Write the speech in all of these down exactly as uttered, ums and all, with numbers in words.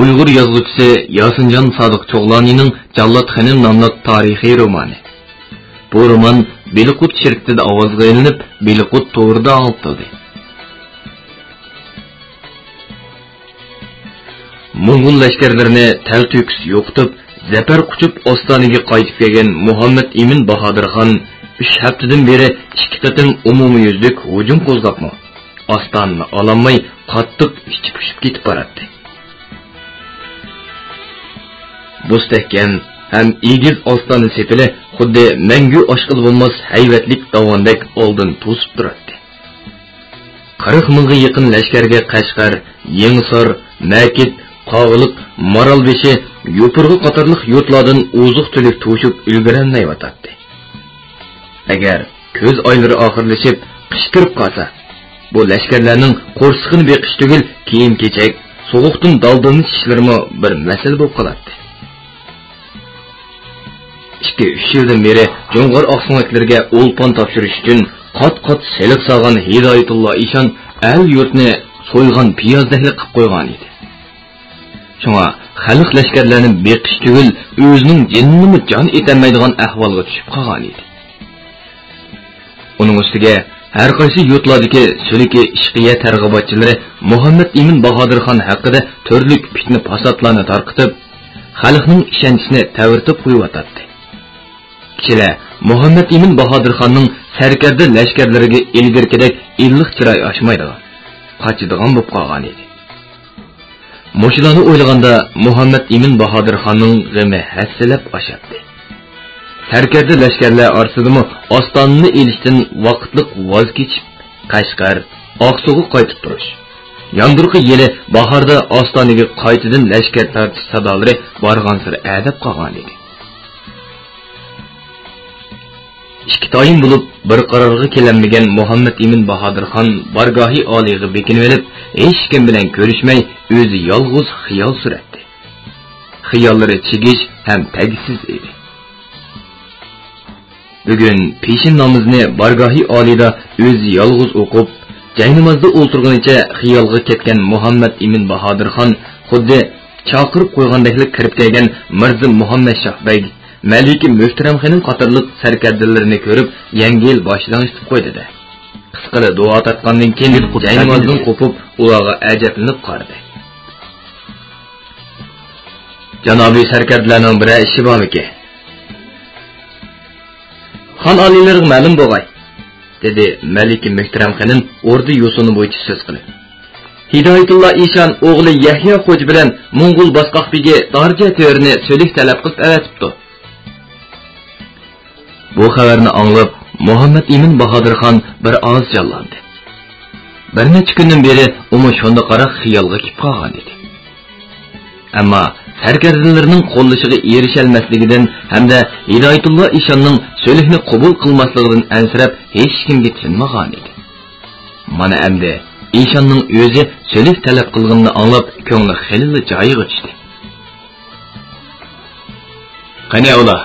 ئۇيغۇر يازغۇچىسى ياسىنجان سادىق چوغلانىنىڭ جاللات خېنىم ناملىق تارىخىي رومانى. بۇ رومان بېلىققۇت شىركىتىدە ئاۋازغا ئېلىنىپ، بېلىققۇت تورىدا ئاڭلىتىلدى. موڭغۇل لەشكەرلىرىنى تەلتۆكۈس يوقىتىپ، زەپەر قۇچۇپ ئاستانىگە قايتىپ كەلگەن مۇھەممەد ئىمىن باھادىر خان ئۈچ ھەپتىدىن بېرى ئىككى قېتىم ئومۇميۈزلۈك ھۇجۇم قوزغاپمۇ، ئاستانىنى ئالالماي قاتتىق ئىچى پۇشۇپ كېتىپ باراتتى. مۇستەھكەم ھەم ئېگىز ئاستانە سېپىلى خۇددى مەڭگۈ ئاشقىلى بولماس ھەيۋەتلىك داۋاندەك ئالدىن توسۇپ تۇراتتى. قىرىق مىڭغا يېقىن لەشكەرگە قەشقەر، يېڭىسار، مەكىت، قاغىلىق، مارالبېشى، يوپۇرغا قاتارلىق يۇرتلاردىن ئوزۇق-تۈلۈك توشۇپ ئۈلگۈرەلمەيۋاتاتتى. ئەگەر كۈز ئايلىرى ئاخىرلىشىپ، قىش كىرىپ قالسا، بۇ لەشكەرلەرنىڭ قورسىقىنى بېقىش تۈگۈل، كىيىم-كېچەك، سوغۇقتىن دالدىلىنىش ئىشلىرىمۇ بىر مەسىلە بولۇپ قالاتتى. ئىككى-ئۈچ يىلدىن بېرى جۇڭغار ئاقسۆڭەكلىرىگە ئولپان تاپشۇرۇش ئۈچۈن قات-قات سېلىق سالغان ھىدايەتۇللا ئىشان ئەل-يۇرتنى سويغان پىيازدەكلا قىلىپ قويغانىدى. شۇڭا خەلق لەشكەرلەرنى بېقىش تۈگۈل، ئۆزىنىڭ جېنىنىمۇ جان ئېتەلمەيدىغان ئەھۋالغا چۈشۈپ قالغانىدى. ئۇنىڭ ئۈستىگە ھەر قايسى يۇرتلاردىكى سۈلۈكى ئىشقىيە تەرغىباتچىلىرى مۇھەممەد ئىمىن باھادىر خان ھەققىدە تۈرلۈك پىتنە-پاساتلارنى تارقىتىپ، خەلقنىڭ ئىشەنچىسىنى تەۋرىتىپ قويۇۋاتاتتى. كىشىلەر مۇھەممەد ئىمىن باھادىر خاننىڭ سەركەردە لەشكەرلىرىگە ئىلگىرىكىدەك ئىللىق چىراي ئاچمايدىغان، قاچىدىغان بولۇپ قالغانىدى. مۇشۇلارنى ئويلىغاندا مۇھەممەد ئىمىن باھادىر خاننىڭ غېمى ھەسسىلەپ ئاشاتتى. سەركەردە لەشكەرلەر ئارىسىدىمۇ ئاستانىنى ئېلىشتىن ۋاقىتلىق ۋاز كېچىپ، قەشقەر، ئاقسۇغا قايتىپ تۇرۇش، ياندۇرقى يىلى باھاردا ئاستانىگە قايتىدىن لەشكەر تارتىش سادالىرى بارغانسېرى ئەدەپ قالغانىدى. ئىككى تايىن بولۇپ، بىر قارارغا كېلەلمىگەن مۇھەممەد ئىمىن باھادىر خان بارگاھى ئالىيغا بېكىنىۋېلىپ، ھېچكىم بىلەن كۆرۈشمەي، ئۆزى يالغۇز خىيال سۈرەتتى. خىياللىرى چىگىش ھەم تەگسىز ئىدى. بۈگۈن پېشىن نامىزىنى بارگاھى ئالىيدا ئۆزى يالغۇز ئوقۇپ، جاينامازدا ئولتۇرغىنىچە خىيالغا كەتكەن مۇھەممەد ئىمىن باھادىر خان خۇددى چاقىرىپ قويغاندەكلا كىرىپ كەلگەن مىرزا مۇھەممەد شاھ بەگ، مەلىكە مۆھتەرەم خېنىم قاتارلىق سەركەردىلىرىنى كۆرۈپ، يەڭگىل باش لىڭشىتىپ قويدى-دە، قىسقىلا دۇئا تارتقاندىن كېيىن، جاينامازدىن قوپۇپ، ئۇلارغا ئەجەبلىنىپ قارىدى. جانابىي سەركەردىلەرنىڭ بىرەر ئىشى بارمىكىن؟ خان ئالىيلىرىغا مەلۇم بولغاي، دېدى مەلىكە مۆھتەرەم خېنىم ئوردا يوسۇنى بويىچە سۆز قىلىپ. ھىدايەتۇللا ئىشان ئوغلى يەھيا خوجا بىلەن موڭغۇل باسقاق بېگى دارجا تۆرىنى سۈلھى تەلەپ قىلىپ ئەۋەتىپتۇ. بۇ خەۋەرنى ئاڭلاپ، مۇھەممەد ئىمىن باھادىر خان بىر ئاز جانلاندى. بىر نەچچە كۈندىن بېرى ئۇمۇ شۇنداقراق خىيالغا كېلىپ قالغان ئىدى. ئەمما سەركەردىلىرىنىڭ قوللىشىغا ئېرىشەلمەسلىكىدىن ھەمدە ھىدايەتۇللا ئىشاننىڭ سۈلھىنى قوبۇل قىلماسلىقىدىن ئەنسىرەپ، ھېچكىمگە تىنمىغان ئىدى. مانا ئەمدى ئىشاننىڭ ئۆزى سۈلھ تەلەپ قىلغىنىنى ئاڭلاپ، كۆڭلى خېلىلا جايىغا چۈشتى. «قېنى ئۇلار؟»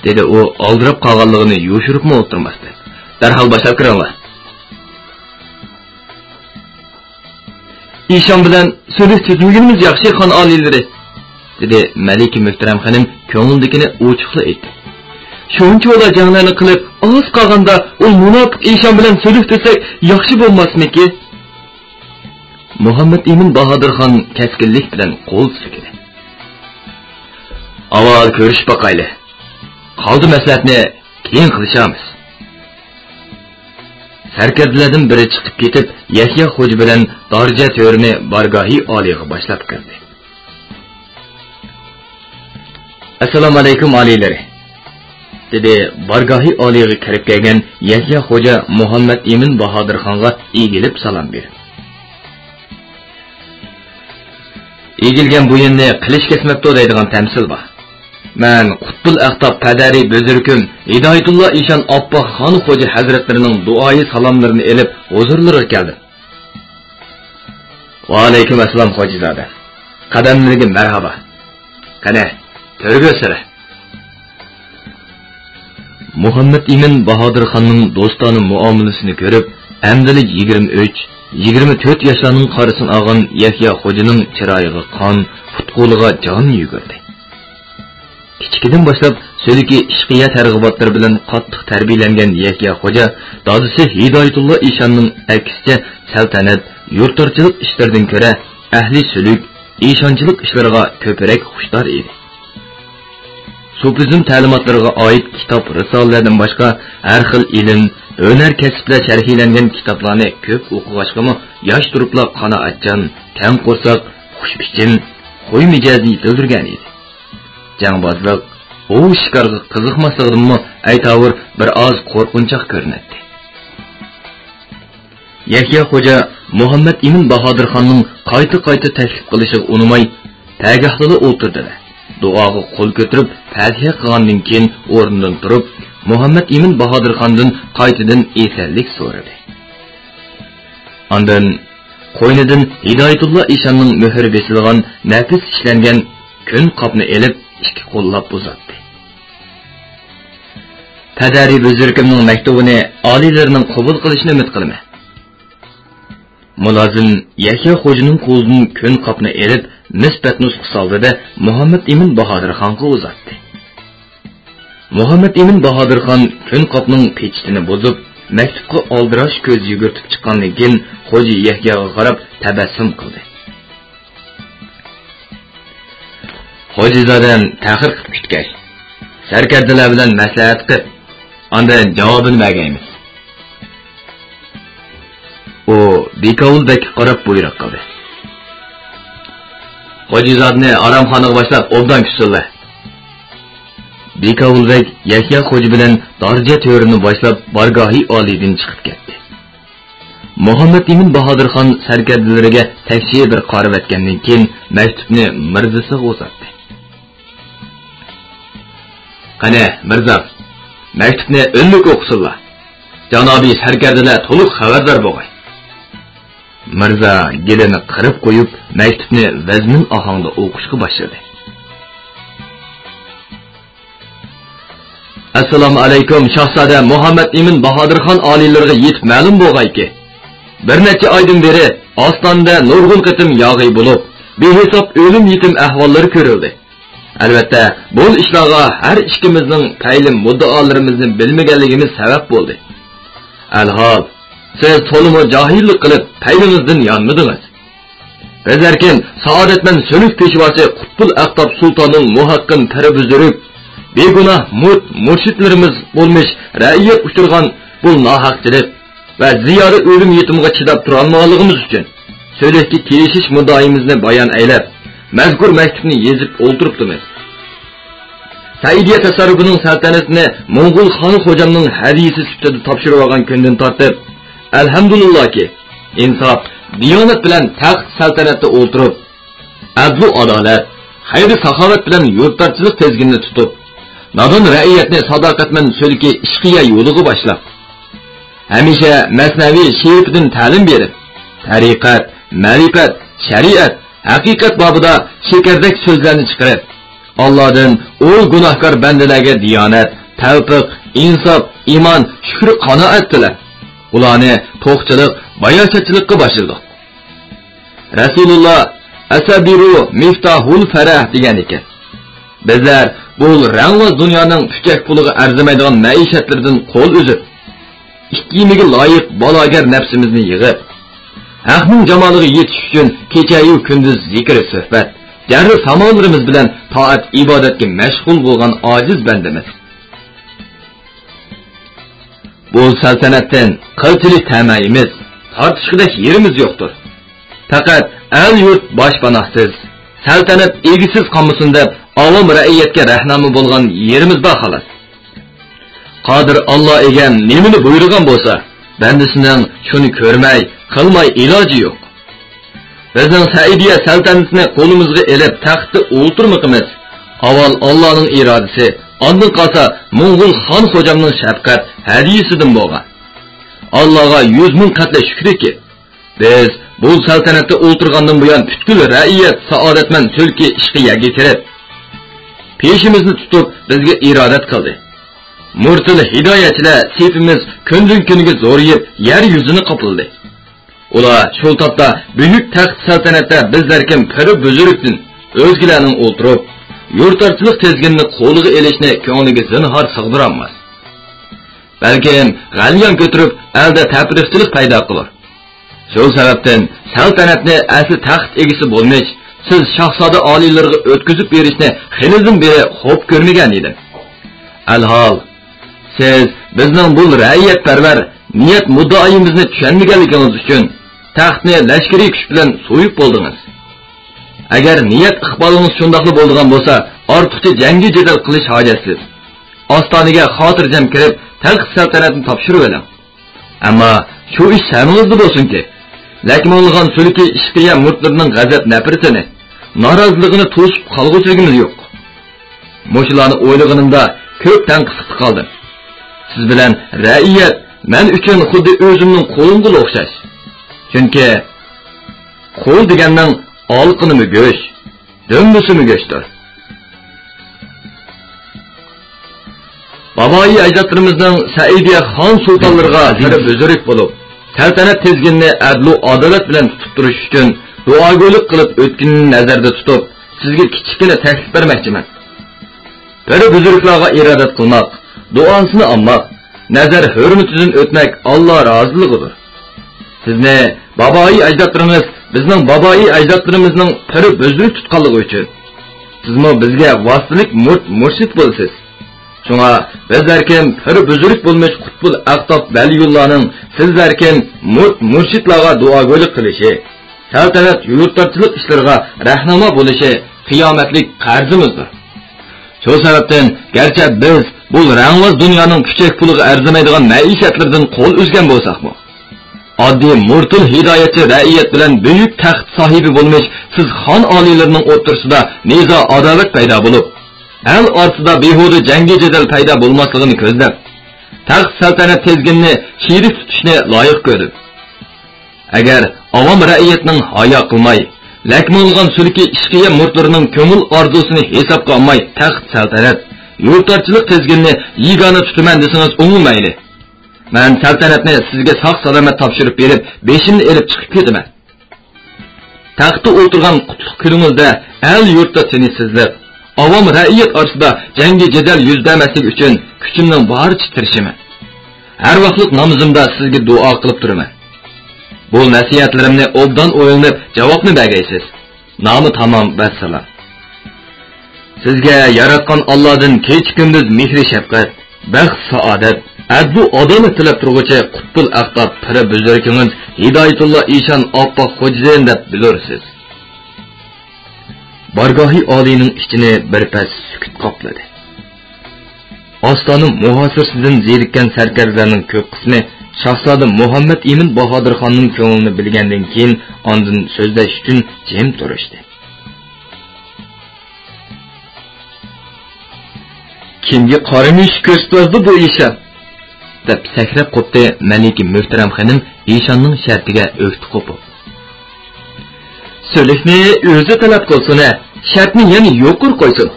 دېدى ئۇ ئالدىراپ قالغانلىقىنى يوشۇرۇپمۇ ئولتۇرماستىن. «دەرھال باشلاپ كىرىڭلار.» «ئىشان بىلەن سۈلھ تۈزمىگىنىمىز ياخشى، خان ئالىيلىرى»، دېدى مەلىكە مۆھتەرەم خېنىم كۆڭلىدىكىنى ئوچۇقلا ئېيتتى. «شۇنچىۋالا جەڭلەرنى قىلىپ، ئاز قالغاندا ئۇ مۇناپىق ئىشان بىلەن سۈلھ تۈزسەك ياخشى بولماسمىكى؟» مۇھەممەد ئىمىن باھادىر خان كەسكىنلىك بىلەن قول سىلكىدى. «ئاۋۋال كۆرۈشۈپ باقايلى. قالدى مەسلىھەتنى كېيىن قىلىشارمىز.» سەركەردىلەردىن بىرى چىقىپ كېتىپ، يەھيا خوجا بىلەن دارجا تۆرىنى بارگاھى ئالىيغا باشلاپ كىردى. «ئەسسالامۇئەلەيكۇم، ئالىيلىرى!» دېدى بارگاھى ئالىيغا كىرىپ كەلگەن يەھيا خوجا مۇھەممەد ئىمىن باھادىر خانغا ئېگىلىپ سالام بېرىپ. «ئېگىلگەن بويۇننى قىلىچ كەسمەپتۇ» دەيدىغان تەمسىل بار. مەن قۇتبۇل ئەقتاب پەدەرى بۈزرۈكۈم ھىدايەتۇللا ئىشان ئاپپاق خان خوجا ھەزرەتلىرىنىڭ دۇئايى سالاملىرىنى ئېلىپ ھۇزۇرلىرىغا كەلدىم. ۋەئەلەيكۇم ئەسسالام خوجىزادە. قەدەملىرىگە مەرھابا. قېنى، تۆرگە ئۆتسىلە. مۇھەممەد ئىمىن باھادىر خاننىڭ دوستانە مۇئامىلىسىنى كۆرۈپ، ئەمدىلا يىگىرمە ئۈچ، يىگىرمە تۆت ياشلارنىڭ قارىسىنى ئالغان يەھيا خوجىنىڭ چىرايىغا قان، پۇت-قولىغا جان يۈگۈردى. كىچىكىدىن باشلاپ سۆلىكى ئىشقىيە تەرغىباتلىرى بىلەن قاتتىق تەربىيەلەنگەن يەھيا خوجا دادىسى ھىدايەتۇللا ئىشاننىڭ ئەكسىچە سەلتەنەت، يۇرتلارچىلىق ئىشلىرىدىن كۆرە ئەھلى سۈلۈك، ئىشانچلىق ئىشلىرىغا كۆپرەك خۇشتار ئىدى. سوپىزم تەلىماتلىرىغا ئائىت كىتاب، رىسالىلەردىن باشقا ھەر خىل ئىلىم، ھۈنەر، كەسىپلەر شەرھلەنگەن كىتابلارنى كۆپ ئوقۇغاچقىمۇ ياش تۇرۇپلا قانائەتچان، كەڭ قورساق، خۇش پىچىم، خۇي مىجەزنى يېتىلدۈرگەن ئىدى. جەڭبازلىق، ئوۋ شىكارغا قىزىقماسلىقىدىنمۇ ئەيتاۋۇر بىر ئاز قورقۇنچاق كۆرۈنەتتى. يەھيا خوجا مۇھەممەد ئىمىن باھادىرخاننىڭ قايتا-قايتا تەكلىپ قىلىشىغا ئۇنىماي، پەگەھلىلا ئولتۇردى-دە، دۇئاغا قول كۆتۈرۈپ پەتىھە قىلغاندىن كېيىن ئورنىدىن تۇرۇپ، مۇھەممەد ئىمىن باھادىرخاندىن قايتىدىن ئېسەنلىك سورىدى. ئاندىن قوينىدىن ھىدايەتۇللا ئىشاننىڭ مۆھۈرى بېسىلغان نەپىس ئىشلەنگەن كۆن قاپنى ئېلىپ، ئىككى قوللاپ ئۇزاتتى. پەدەرى بۈزرىكىمنىڭ مەكتۇبىنى ئالىيلىرىنىڭ قوبۇل قىلىشىنى ئۈمىد قىلىمەن. مۇلازىم يەھيا خوجىنىڭ قولىدىن كۆن قاپنى ئېلىپ، مىس پەتنۇسخا سالدى-دە، مۇھەممەد ئىمىن باھادىرخانغا ئۇزاتتى. مۇھەممەد ئىمىن باھادىرخان كۆن قاپنىڭ پېچىتىنى بۇزۇپ، مەكتۇپقا ئالدىراش كۆز يۈگۈرتۈپ چىققاندىن كېيىن، خوجا يەھياغا قاراپ تەبەسسۇم قىلدى. خوجىزادەم تەخىر قىلىپ كۈتكەي. سەركەردىلەر بىلەن مەسلىھەت قىپ، ئاندىن جاۋابىنى بەرگەيمىز. ئۇ بىكاۋۇل بەگكە قاراپ بۇيرۇق قىلدى. خوجىزادنى ئارامخانىغا باشلاپ ئوبدان كۈتسۇنلە. بىكاۋۇل بەگ يەھيا خوجا بىلەن دارجا تۆرىنى باشلاپ بارگاھى ئالىيدىن چىقىپ كەتتى. مۇھەممەد ئىمىن باھادىرخان سەركەردىلىرىگە تەكشى بىر قارىۋەتكەندىن كېيىن، مەكتۇپنى مىرزىسىغا ئۇزاتتى. قېنى، مىرزا، مەكتۇپنى ئۈنلۈك ئوقۇسۇنلا. جانابىي سەركەردىلەر تولۇق خەۋەردار بولغاي. مىرزا گېلىنى قىرىپ قويۇپ، مەكتۇپنى ۋەزمىن ئاھاڭدا ئوقۇشقا باشلىدى. ئەسسالامۇ ئەلەيكۇم، شاھزادە مۇھەممەد ئىمىن باھادىرخان ئالىيلىرىغا يېتىپ مەلۇم بولغايكى، بىر نەچچە ئايدىن بېرى ئاستانىدە نۇرغۇن قېتىم ياغىي بولۇپ، بىھېساب ئۆلۈم يېتىم ئەھۋاللىرى كۆرۈلدى. ئەلۋەتتە، بۇ ئىشلارغا ھەر ئىككىمىزنىڭ پەيلى مۇددىئالىرىمىزنى بىلمىگەنلىكىمىز سەۋەب بولدى. ئەلھال، سىز تولىمۇ جاھىللىق قىلىپ، پەيلىڭىزدىن يانمىدىڭىز. بىز ئەركىن سائادەتمەن سۈلۈك پېشۋاسى قۇتبۇل ئەقتاب سۇلتاننىڭ مۇھەققىن پىرى بۈزرۈك، بىگۇناھ مۇرىت مۇرشىدلىرىمىز بولمىش رەئىيەت ئۇچرىغان بۇ ناھەقچىلىك ۋە زىيالىي ئۆلۈم يېتىمغا چىداپ تۇرالمىغانلىقىمىز ئۈچۈن سۈلۈككە كېلىشىش مۇددىئايىمىزنى بايان ئەيلەپ، مەزكۇر مەكتۇپنى يېزىپ ئولتۇرۇپتىمىز. سەئىدىيە تەسەررۇپىنىڭ سەلتەنىتىنى موڭغۇل خان خوجامنىڭ ھەدىيىسى سۈپىتىدە تاپشۇرۇۋالغان كۈندىن تارتىپ، ئەلھەمدۇلىللاكى، ئىنساپ، دىيانەت بىلەن تەخت سەلتەنەتتە ئولتۇرۇپ، ئەدلۇ ئادالەت، خەير ساخاۋەت بىلەن يۇرتلارچىلىق تىزگىنىنى تۇتۇپ، نادان رەئىيەتنى ساداقەتمەن سۈلۈكى ئىشقىيە يولىغا باشلاپ، ھەمىشە مەسنەۋى شېرىپىدىن تەلىم بېرىپ، تەرىقەت، مەرىپەت، شەرىئەت، ھەقىقەت بابىدا شېكەردەك سۆزلەرنى چىقىرىپ، ئاللادىن ئۇ گۇناھكار بەندىلەرگە دىيانەت، تەۋپىق، ئىنساپ، ئىمان، شۈكرى قانائەت تىلەپ، ئۇلارنى توقچىلىق، باياشاتچىلىققا باشلىدۇق. رەسۇلۇللا «ئەسەبىرۇ مىفتاھۇل فەرەھ» دېگەن ئىكەن. بىزلەر بۇ رەڭۋاز دۇنيانىڭ پۈچەك پۇلىغا ئەرزىمەيدىغان مەئىشەتلىرىدىن قول ئۈزۈپ، ئىككى يېمىگە لايىق بالاگەر نەپسىمىزنى يىغىپ، ھەقنىڭ جامالىغا يېتىش ئۈچۈن كېچەيۇ كۈندۈز زىكرى سۆھبەت، جەررى سامالىرىمىز بىلەن تائەت ئىبادەتكە مەشغۇل بولغان ئاجىز بەندىمىز. بۇ سەلتەنەتتىن قىلچىلىك تەمەيىمىز، تارتىشقۇدەك يېرىمىز يوقتۇر. پەقەت ئەل-يۇرت باشپاناھسىز، سەلتەنەت ئىگىسىز قالمىسۇن دەپ، ئاۋام رەئىيەتكە رەھنامە بولغان يېرىمىز بار، خالاس. قادىر ئاللا ئىگەم نېمىنى بۇيرۇغان بولسا، بەندىسىنىڭ شۇنى كۆرمەي، قىلماي ئىلاجى يوق. بىزنىڭ سەئىدىيە سەلتەنىتىنى قولىمىزغا ئېلىپ، تەختتە ئولتۇرمىقىمىز ئاۋۋال ئاللانىڭ ئىرادىسى، ئاندىن قالسا موڭغۇل خان خوجامنىڭ شەپقەت ھەدىيىسىدىن بولغان. ئاللاغا يۈز مىڭ قەتلە شۈكرىكى، بىز بۇ سەلتەنەتتە ئولتۇرغاندىن بۇيان پۈتكۈل رەئىيەت سائادەتمەن سۈلكى ئىشقىيەگە كىرىپ، پېشىمىزنى تۇتۇپ، بىزگە ئىرادەت قىلدى. مۇرتىل ھىدايەتچىلەر سېپىمىز كۈندىن-كۈنگە زورىيىپ، يەر يۈزىنى قاپلىدى. ئۇلار شۇ تاپتا بۈيۈك تەخت سەلتەنەتتە بىزلەركىن پىرى بۈزرۈكتىن ئۆزگىلەرنىڭ ئولتۇرۇپ، يۇرتارچىلىق تىزگىنىنى قولىغا ئېلىشنى كۆڭلىگە زىنھار سىغدۇرالماس. بەلكىم غەليان كۆتۈرۈپ، ئەلدە تەپرىقىچىلىك پەيدا قىلۇر. شۇ سەۋەبتىن سەلتەنەتنى ئەسلى تەخت ئىگىسى بولمىش سىز شاھزادە ئالىيلىرىغا ئۆتكۈزۈپ بېرىشنى خېلىدىن بېرى خوپ كۆرمىگەن ئىدىم. ئەلھال، سىز بىزنىڭ بۇ رەئىيەتپەرۋەر نىيەت مۇددىئايىمىزنى چۈشەنمىگەنلىكىڭىز ئۈچۈن تەختنى لەشكىرىي كۈچ بىلەن سويۇپ بولدىڭىز. ئەگەر نىيەت ئىقبالىڭىز شۇنداقلا بولىدىغان بولسا، ئارتۇقچە جەڭگى جېدەل قىلىش ھاجەتسىز. ئاستانىگە خاتىرجەم كىرىپ، تەخت سەلتەنەتنى تاپشۇرۇۋېلىڭ. ئەمما شۇ ئىش ھەممىڭىزدە بولسۇنكى، لەكماڭلىغان سۈلكى ئىشقىيە مۇرتلىرىنىڭ غەزەپ-نەپرىتىنى، نارازىلىقىنى توسۇپ قالغۇچىلىكىمىز يوق. مۇشۇلارنى ئويلىغىنىمدا كۆپ تەنقىسلىقتا قالدىم. سىز بىلەن رەئىيەت مەن ئۈچۈن خۇددى ئۆزۈمنىڭ قولۇمغىلا ئوخشاش. چۈنكى قۇل دېگەننىڭ ئالىقىنىمۇ گۆش، دۈمبىسىمۇ گۆشتۇر. بابايى ئەجدادلىرىمىزنىڭ سەئىدىيە خان سۇلتانلىرىغا پىرى بۈزرۈك بولۇپ، سەلتەنەت تىزگىنىنى ئەدلۇ ئادالەت بىلەن تۇتۇپ تۇرۇش ئۈچۈن دۇئاگۆيلۈك قىلىپ ئۆتكىنىنى نەزەردە تۇتۇپ، سىزگە كىچىككىنە تەكلىپ بەرمەكچىمەن. پىرى بۈزرۈكلارغا ئىبادەت قىلماق، دۇئاسىنى ئالماق، نەزەر ھۆرمىتىدىن ئۆتمەك ئاللا رازىلىقىدۇر. سىزنى بابايى ئەجدادلىرىڭىز بىزنىڭ بابايى ئەجدادلىرىمىزنىڭ پىرى بۈزرۈك تۇتقانلىقى ئۈچۈن، سىزمۇ بىزگە ۋاسىتىلىك مۇرت مۇرشىد بولىسىز. شۇڭا بىز ئەركىن پىرى بۈزرۈك بولمىش قۇتبۇل ئەقتاب ۋەلىيۇللانىڭ سىز ئەركىن مۇرت مۇرشىدلارغا دۇئاگۆيلۈك قىلىشى، سەلتەنەت يۇرتارچىلىق ئىشلىرىغا رەھنۇما بولۇشى قىيامەتلىك قەرزىمىزدۇر. شۇ سەۋەبتىن، گەرچە بىز بۇ رەڭۋاز دۇنيانىڭ كۈچەك پۇلىغا ئەرزىمەيدىغان مەئىشەتلىرىدىن قول ئۈزگەن بولساقمۇ، ئاددىي مۇرتۇل ھىدايەتچى رەئىيەت بىلەن بۈيۈك تەخت ساھىبى بولمىش سىز خان ئالىيلىرىنىڭ ئوتتۇرىسىدا نىزا-ئاداۋەت پەيدا بولۇپ، ئەل ئارىسىدا بىھۇدە جەڭگى-جېدەل پەيدا بولماسلىقىنى كۆزلەپ، تەخت سەلتەنەت تىزگىنىنى چىرىك تۇتۇشنى لايىق كۆردۈم. ئەگەر ئاۋام رەئىيەتنىڭ ھايا قىلماي، لەكماڭلىغان سۈلكى ئىشقىيە مۇرتلىرىنىڭ كۆڭۈل ئارزۇسىنى ھېسابقا ئالماي، تەخت سەلتەنەت، يۇرتارچىلىق تىزگىنىنى يېگانە تۇتىمەن دېسىڭىز ئوڭۇمەيلى. مەن سەلتەنەتنى سىزگە ساق-سالامەت تاپشۇرۇپ بېرىپ، بېشىمنى ئېلىپ چىقىپ كېتىمەن. تەختتە ئولتۇرغان قۇتلۇق كۈنىڭىزدە ئەل-يۇرتتا تىنچسىزلىق، ئاۋام رەئىيەت ئارىسىدا جەڭگى-جېدەل يۈز بەرمەسلىكى ئۈچۈن كۈچۈمنىڭ بارىچە تىرىشىمەن. ھەر ۋاقىتلىق نامىزىمدا سىزگە دۇئا قىلىپ تۇرىمەن. بۇ نەسىھەتلىرىمنى ئوبدان ئويلىنىپ جاۋابنى بەرگەيسىز. نامە تامام، ۋەسسالام. سىزگە ياراتقان ئاللادىن كېچە-كۈندۈز مېھرى-شەپقەت، بەخت-سائادەت، ئەدلۇ-ئادالەت تىلەپ تۇرغۇچى قۇتبۇل ئەقتاب پىرى بۈزرۈكىڭىز ھىدايەتۇللا ئىشان ئاپپاق خوجىدىن دەپ بىلۇرسىز. بارگاھى ئالىينىڭ ئىچىنى بىر پەس سۈكۈت قاپلىدى. ئاستانە مۇھاسىرىسىدىن زېرىككەن سەركەردىلەرنىڭ كۆپ قىسمى شاھزادە مۇھەممەد ئىمىن باھادىر خاننىڭ كۆڭلىنى بىلگەندىن كېيىن ئاندىن سۆزلەش ئۈچۈن جىم تۇرۇشتى. كىمگە قارا مۈشۈك كۆرسىتىۋاتىدۇ بۇ ئىشان؟ دەپ سەكرەپ قوپتى مەلىكە مۆھتەرەم خېنىم ئىشاننىڭ شەرتىگە ئۆكتە قوپۇپ. سۈلۈكنى ئۆزى تەلەپ قىلسۇن ھە، شەرتنى يەنە يۇقىرى قويسۇن.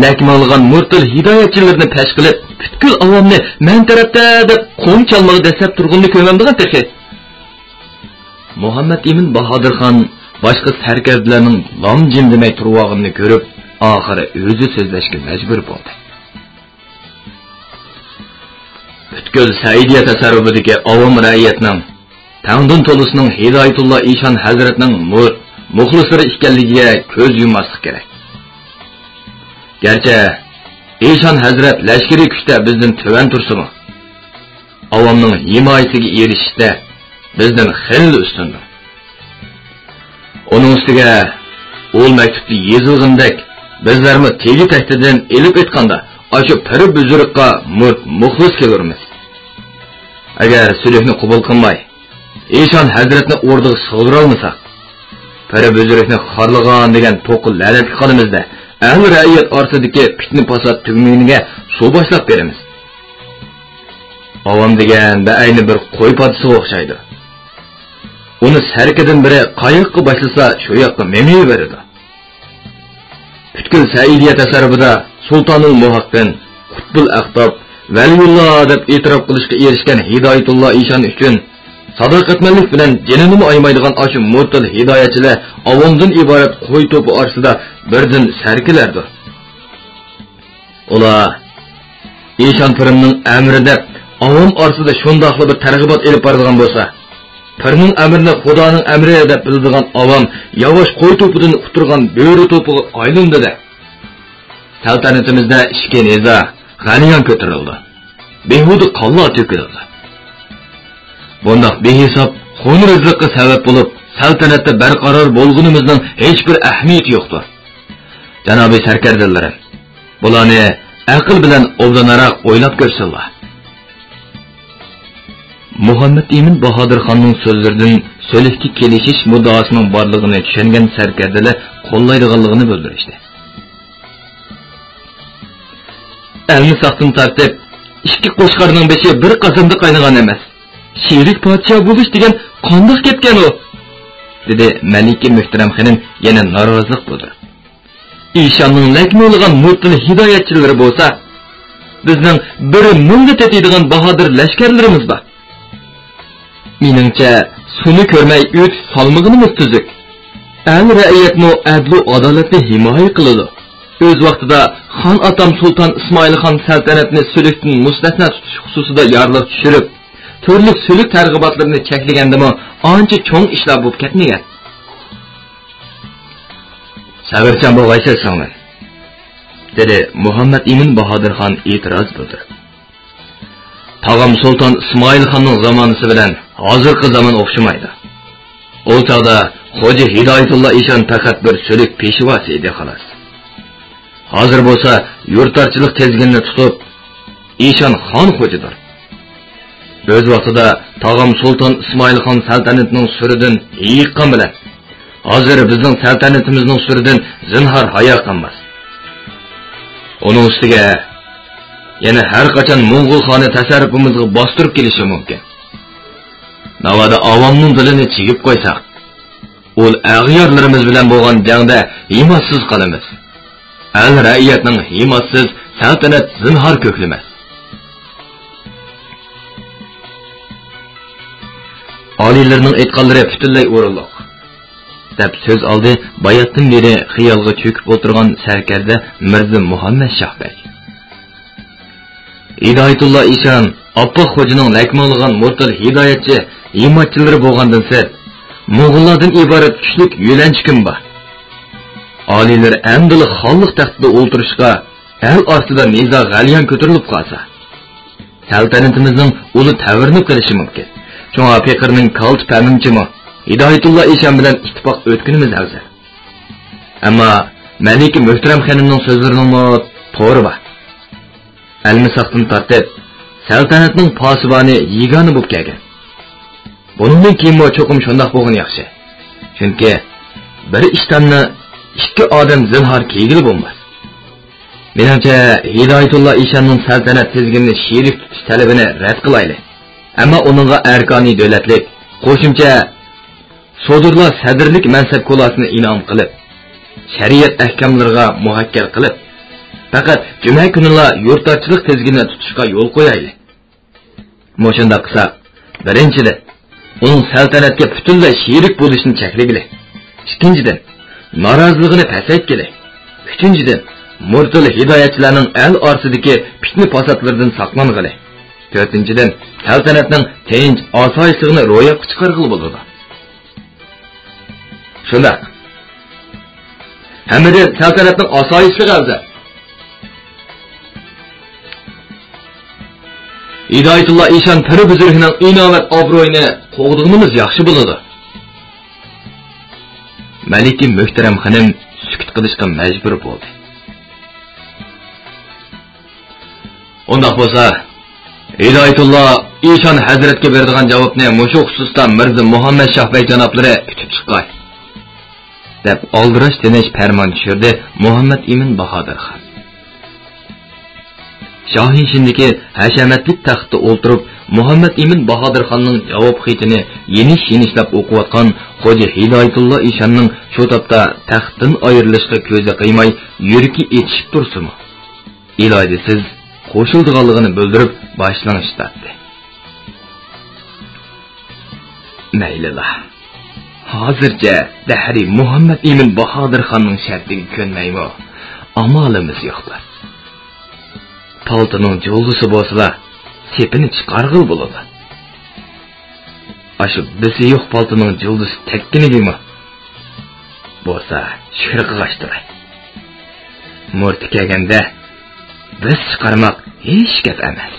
لەكماڭلىغان مۇرتۇل ھىدايەتچىلىرىنى پەش قىلىپ، پۈتكۈل ئاۋامنى مەن تەرەپتە دەپ قوڭ چالمىغا دەسسەپ تۇرغىنىنى كۆرمەمدىغان تېخى. مۇھەممەد ئىمىن باھادىرخان باشقا سەركەردىلەرنىڭ لام-جىم دېمەي تۇرۇۋالغىنىنى كۆرۈپ، ئاخىرى ئۆزى سۆزلەشكە مەجبۇر بولدى. پۈتكۈل سەئىدىيە تەسەررۇپىدىكى ئاۋام رەئىيەتنىڭ، تەڭدىن تولىسىنىڭ ھىدايەتۇللا ئىشان ھەزرەتنىڭ مۇرىت، مۇخلىسلىرى ئىكەنلىكىگە كۆز يۇمماسلىق كېرەك. گەرچە ئىشان ھەزرەت لەشكىرىي كۈچتە بىزدىن تۆۋەن تۇرسىمۇ، ئاۋامنىڭ ھىمايىسىگە ئېرىشىشتە بىزدىن خېلىلا ئۈستۈندۇر. ئۇنىڭ ئۈستىگە ئۇل مەكتۇپتا يېزىلغىنىدەك، بىزلەرمۇ تېگى تەكتىدىن ئېلىپ ئېيتقاندا، ئاشۇ پىرى بۈزرۈكقا مۇرىت مۇخلىس كېلۇرمىز. ئەگەر سۈلۈكنى قوبۇل قىلماي، ئىشان ھەزرەتنى ئوردىغا سىغدۇرالمىساق، پىرى بۈزرۈكنى خارلىغان دېگەن توققا لەنەتكە قالىمىز-دە، ئەھلى رەئىيەت ئارىسىدىكى پىتنە-پاسات تۈگىمىگىنىگە سۇ باشلاپ بېرىمىز. ئاۋام دېگەن بەئەينى بىر قوي پادىسىغا ئوخشايدۇ. ئۇنى سەركىدىن بىرى قاياققا باشلىسا، شۇ ياققا مېڭىۋېرىدۇ. پۈتكۈل سەئىدىيە تەسەررۇپىدا سۇلتانۇل مۇھەققىن، قۇتبۇل ئەقتاب، ۋەلىيۇللا دەپ ئېتىراپ قىلىشقا ئېرىشكەن ھىدايەتۇللا ئىشان ئۈچۈن ساداقەتمەنلىك بىلەن جېنىنىمۇ ئايىمايدىغان ئاشۇ مۇرتەل ھىدايەتچىلەر ئاۋامدىن ئىبارەت قوي توپى ئارىسىدا بىردىن سەركىلەردۇر. ئۇلار ئىشان پىرىمنىڭ ئەمرى دەپ ئاۋام ئارىسىدا شۇنداقلا بىر تەرغىبات ئېلىپ بارىدىغان بولسا، پىرنىڭ ئەمرىنى خۇدانىڭ ئەمرى دەپ بىلىدىغان ئاۋام ياۋاش قوي توپىدىن قۇتۇرغان بۆرە توپىغا ئايلىنىدۇ-دە. سەلتەنىتىمىزدە ئىچكى نىزا، غەليان كۆتۈرۈلىدۇ. بىھۇدە قانلار تۆكۈلىدۇ. بۇنداق بىھېساب خۇن رىزقىغا سەۋەب بولۇپ، سەلتەنەتتە بەرقارار بولغىنىمىزنىڭ ھېچبىر ئەھمىيىتى يوقتۇر. جانابىي سەركەردىلىرىم، بۇلارنى ئەقىل بىلەن ئوبدانراق ئويلاپ كۆرسۇنلا. مۇھەممەد ئىمىن باھادىرخاننىڭ سۆزلىرىدىن سۈلھكە كېلىشىش مۇددىئاسىنىڭ بارلىقىنى چۈشەنگەن سەركەردىلەر قوللايدىغانلىقىنى بىلدۈرۈشتى. ئەلمىساقتىن تارتىپ، ئىككى قوچقارنىڭ بېشى بىر قازاندا قاينىغان ئەمەس. شېرىك پادىشاھ بولۇش دېگەن قانداق گەپكەن ئۇ؟ دېدى مەلىكە مۆھتەرەم خېنىم يەنە نارازىلىق بىلدۈرۈپ. ئىشاننىڭ لەكمۇلىغان مۇرتىل ھىدايەتچىلىرى بولسا، بىزنىڭ بىر مىڭغا تېتىيدىغان باھادىر لەشكەرلىرىمىز بار. مېنىڭچە، سۇنى كۆرمەي ئۆتۈش سالمىغىنىمىز تۈزۈك. ئەل رەئىيەتمۇ ئەدلۇ ئادالەتنى ھىمايە قىلىدۇ. ئۆز ۋاقتىدا خان ئاتام سۇلتان ئىسمائىل خان سەلتەنەتنى سۈلۈكتىن مۇستەسنا تۇتۇش خۇسۇسىدا يارلىق چۈشۈرۈپ، تۈرلۈك سۈلۈك تەرغىباتلىرىنى چەكلىگەندىمۇ ئانچە چوڭ ئىشلار بولۇپ كەتمىگەن. سەۋرچان بولغايسىز، سىڭلىم، دېدى مۇھەممەد ئىمىن باھادىر خان ئېتىراز بىلدۈرۈپ. تاغام سۇلتان ئىسمائىل خاننىڭ زامانىسى بىلەن ھازىرقى زامان ئوخشىمايدۇ. ئۇ چاغدا خوجا ھىدايەتۇللا ئىشان پەقەت بىر سۈلۈك پېشۋاسى ئىدى، خالاس. ھازىر بولسا يۇرتارچىلىق تىزگىنىنى تۇتۇپ، ئىشان خان خوجىدۇر. ئۆز ۋاقتىدا تاغام سۇلتان ئىسمائىل خان سەلتەنىتىنىڭ سۈرىدىن ھېيىققان بىلەن، ھازىر بىزنىڭ سەلتەنىتىمىزنىڭ سۈرىدىن زىنھار ھايا قالماس. ئۇنىڭ ئۈستىگە يەنە ھەر قاچان موڭغۇل خانى تەسەررۇپىمىزغا باستۇرۇپ كېلىشى مۇمكىن. ناۋادا ئاۋامنىڭ دىلىنى چىگىپ قويساق، ئۇل ئەغيارلىرىمىز بىلەن بولغان جەڭدە ھىماسىز قالىمىز. ئەل رەئىيەتنىڭ ھىماسىز، سەلتەنەت زىنھار كۆكلىمەس. ئالىيلىرىنىڭ ئېيتقانلىرى پۈتۈنلەي ئورۇنلۇق، دەپ سۆز ئالدى باياتتىن بېرى خىيالغا چۆكۈپ ئولتۇرغان سەركەردە مىرزا مۇھەممەد شاھ بەگ. ھىدايەتۇللا ئىشان، ئاپپاق خوجىنىڭ لەكماڭلىغان مۇرتەل ھىدايەتچى ھىممەتچىلىرى بولغاندىن سىرت، موڭغۇللاردىن ئىبارەت كۈچلۈك يۆلەنچۈكۈم بار. ئالىيلىرى ئەمدىلا خانلىق تەختىدە ئولتۇرۇشقا، ئەل ئارىسىدا نىزا غەليان كۆتۈرۈلۈپ قالسا، سەلتەنىتىمىزنىڭ ئۇلى تەۋرىنىپ قېلىشى مۇمكىن. شۇڭا پېقىرنىڭ كالتە پەمىنچىمۇ ھىدايەتۇللا ئىشان بىلەن ئىتتىپاق ئۆتكىنىمىز ئەۋزەل. ئەمما مەلىكە مۆھتەرەم خېنىمنىڭ سۆزلىرىنىڭمۇ توغرى بار. ئەلمىساقتىن تارتىپ، سەلتەنەتنىڭ پاسىبانى يېگانە بولۇپ كەلگەن. بۇنىڭدىن كېيىنمۇ چوقۇم شۇنداق بولغىنى ياخشى. چۈنكى بىر ئىشتاننى ئىككى ئادەم زىنھار كىيگىلى بولماس. مېنىڭچە، ھىدايەتۇللا ئىشاننىڭ سەلتەنەت تىزگىنىنى شېرىك تۇتۇش تەلىپىنى رەت قىلايلى. ئەمما ئۇنىڭغا ئەركانىي دۆلەتلىك، قوشۇمچە سودۇرلا سەدىرلىك مەنسەپ كۇلاسىنى ئىنئام قىلىپ، شەرىئەت ئەھكاملىرىغا مۇھەككەل قىلىپ، پەقەت جۈمە كۈنىلا يۇرتارچىلىق تىزگىنىنى تۇتۇشقا يول قويايلى. مۇشۇنداق قىلساق، بىرىنچىدىن، ئۇنىڭ سەلتەنەتكە پۈتۈنلەي شېرىك بولۇشىنى چەكلىگىلى. ئىككىنچىدىن، نارازىلىقىنى پەسەيتكىلى. ئۈچىنچىدىن، مۇرتىل ھىدايەتچىلەرنىڭ ئەل ئارىسىدىكى پىتنە-پاساتلىرىدىن ساقلانغىلى. تۆتىنچىدىن، سەلتەنەتنىڭ تىنچ، ئاسايىشلىقىنى روياپقا چىقارغىلى بولىدۇ. شۇنداق. ھەممىدىن سەلتەنەتنىڭ ئاسايىشلىقى ئەۋزەل. ھىدايەتۇللا ئىشان پىرى بۈزرۈكنىڭ ئىناۋەت ئابرۇيىنى قوغدىغىنىمىز ياخشى بولىدۇ. مەلىكە مۆھتەرەم خېنىم سۈكۈت قىلىشقا مەجبۇر بولدى. ئۇنداق بولسا، ھىدايەتۇللا ئىشان ھەزرەتكە بېرىدىغان جاۋابنى مۇشۇ خۇسۇستا مىرزا مۇھەممەد شاھ بەگ جانابلىرى كۈتۈپ چىققاي، دەپ ئالدىراش تىنچ پەرمان چۈشۈردى مۇھەممەد ئىمىن باھادىر خان. شاھىشىندىكى ھەشەمەتلىك تەختتە ئولتۇرۇپ، مۇھەممەد ئىمىن باھادىر خاننىڭ جاۋاب خېتىنى يېنىش-يېنىشلاپ ئوقۇۋاتقان خوجا ھىدايەتۇللا ئىشاننىڭ شۇ تاپتا تەختتىن ئايرىلىشقا كۆزى قىيماي، يۈرىكى ئېچىشىپ تۇرسىمۇ، ئىلاجىسىز قوشۇلىدىغانلىقىنى بىلدۈرۈپ، باش لىڭشىتاتتى. مەيلىلا. ھازىرچە دەھرىي مۇھەممەد ئىمىن باھادىرخاننىڭ شەرتىگە كۆنمەيمۇ ئامالىمىز يوقتۇر. پالتىنىڭ جۇلدىسى بولسىلا سېپىنى چىقارغىلى بولىدۇ. ئاشۇ بىسى يوق پالتىنىڭ جۇلدىسى تەگكىنىگىمۇ بولسا شۈكۈر قىلغاچتۇراي. مۇرتى كەلگەندە بىس چىقارماق ھېچ گەپ ئەمەس.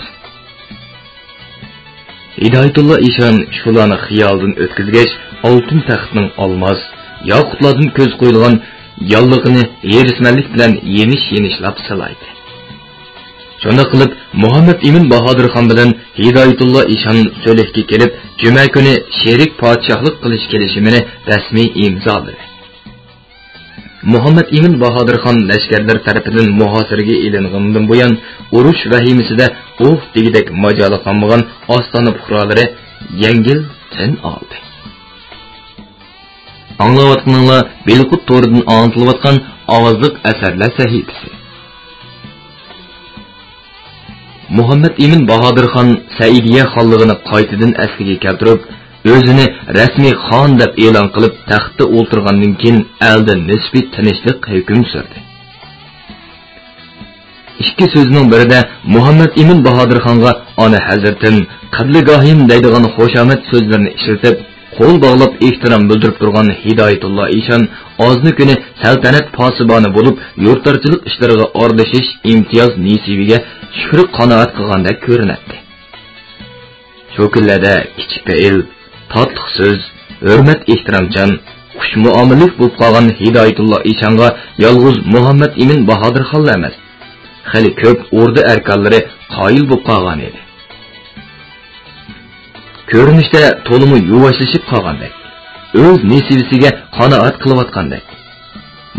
ھىدايەتۇللا ئىشان شۇلارنى خىيالىدىن ئۆتكۈزگەچ، ئالتۇن تەختنىڭ ئالماس، ياقۇتلاردىن كۆز قويۇلغان ياللۇغىنى ھېرىسمەنلىك بىلەن يېنىش-يېنىشلاپ سىلايدۇ. شۇنداق قىلىپ، مۇھەممەد ئىمىن باھادىرخان بىلەن ھىدايەتۇللا ئىشان سۈلھكە كېلىپ، جۈمە كۈنى شېرىك پادىشاھلىق قىلىش كېلىشىمىنى رەسمىي ئىمزالىدى. مۇھەممەد ئىمىن باھادىرخان لەشكەرلەر تەرىپىدىن مۇھاسىرىگە ئېلىنغىنىدىن بۇيان، ئۇرۇش ۋەھىمىسىدە ئۇھ دېگۈدەك ماجالى قالمىغان ئاستانە پۇقرالىرى يەڭگىل تىن ئالدى. ئاڭلاۋاتقىنىڭلار بىلقۇت تورىدىن ئاڭلىتىلىۋاتقان ئاۋازلىق ئەسەرلەر سەھىپىسى. مۇھەممەد ئىمىن باھادىرخان سەئىدىيە خانلىقىنى قايتىدىن ئەسلىگە كەلتۈرۈپ، ئۆزىنى رەسمىي خان دەپ ئېلان قىلىپ، تەختتە ئولتۇرغاندىن كېيىن، ئەلدە نىسپىي تىنچلىق ھۆكۈم سۈردى. ئىككى سۆزنىڭ بىرىدە مۇھەممەد ئىمىن باھادىرخانغا «ئانا ھەزرىتىم، قىبلىگاھىم» دەيدىغان خۇشامەت سۆزلىرىنى ئىشلىتىپ، قول باغلاپ ئېھتىرام بىلدۈرۈپ تۇرغان ھىدايەتۇللا ئىشان ئازنى كۈنى سەلتەنەت پاسىبانى بولۇپ، يۇرتارچىلىق ئىشلىرىغا ئارىلىشىش ئىمتىياز نېسىۋىگە شۈكرى قانائەت قىلغاندەك كۆرۈنەتتى. شۇ كۈنلەردە كىچىك پېئىل، تاتلىق سۆز، ھۆرمەت-ئېھتىرامچان، خۇش مۇئامىلىلىك بولۇپ قالغان ھىدايەتۇللا ئىشانغا يالغۇز مۇھەممەد ئىمىن باھادىرخانلا ئەمەس، خېلى كۆپ ئوردا ئەركانلىرى قايىل بولۇپ قالغان ئىدى. كۆرۈنۈشتە تولىمۇ يۇۋاشلىشىپ قالغاندەك، ئۆز نېسىۋىسىگە قانائەت قىلىۋاتقاندەك.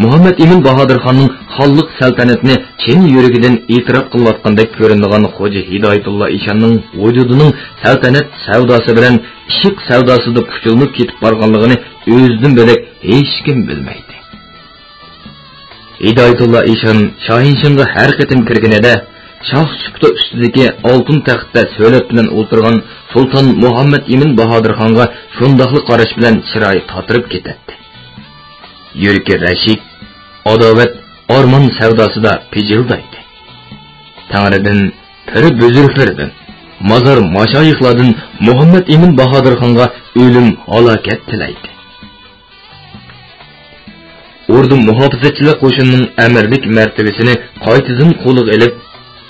مۇھەممەد ئىمىن باھادىرخاننىڭ خانلىق سەلتەنەتنى چىن يۈرىكىدىن ئېتىراپ قىلىۋاتقاندەك كۆرۈنىدىغان خوجا ھىدايەتۇللا ئىشاننىڭ ۋۇجۇدىنىڭ سەلتەنەت سەۋداسى بىلەن ئىشق سەۋداسىدا پۇچۇلۇنۇپ كېتىپ بارغانلىقىنى ئۆزىدىن بۆلەك ھېچكىم بىلمەيتتى. ھىدايەتۇللا ئىشان شاھىنشىڭغا ھەر قېتىم كىرگىنىدە، شاھ سۇپىتى ئۈستىدىكى ئالتۇن تەختتە سۆلەت بىلەن ئولتۇرغان سۇلتان مۇھەممەد ئىمىن باھادىرخانغا شۇنداقلا قاراش بىلەن چىرايى تاتىرىپ كېتەتتى. يۈرىكى رەشك، ئاداۋەت، ئارمان سەۋداسىدا پىجىلدايتتى. تەڭرىدىن پىر بۈزرۈكلىرىدىن، مازار ماشايىخلاردىن مۇھەممەد ئىمىن باھادىرخانغا ئۆلۈم، ھالاكەت تىلەيتتى. ئوردا مۇھاپىزەتچىلەر قوشۇنىنىڭ ئەمىرلىك مەرتىۋىسىنى قايتىدىن قولىغا ئېلىپ،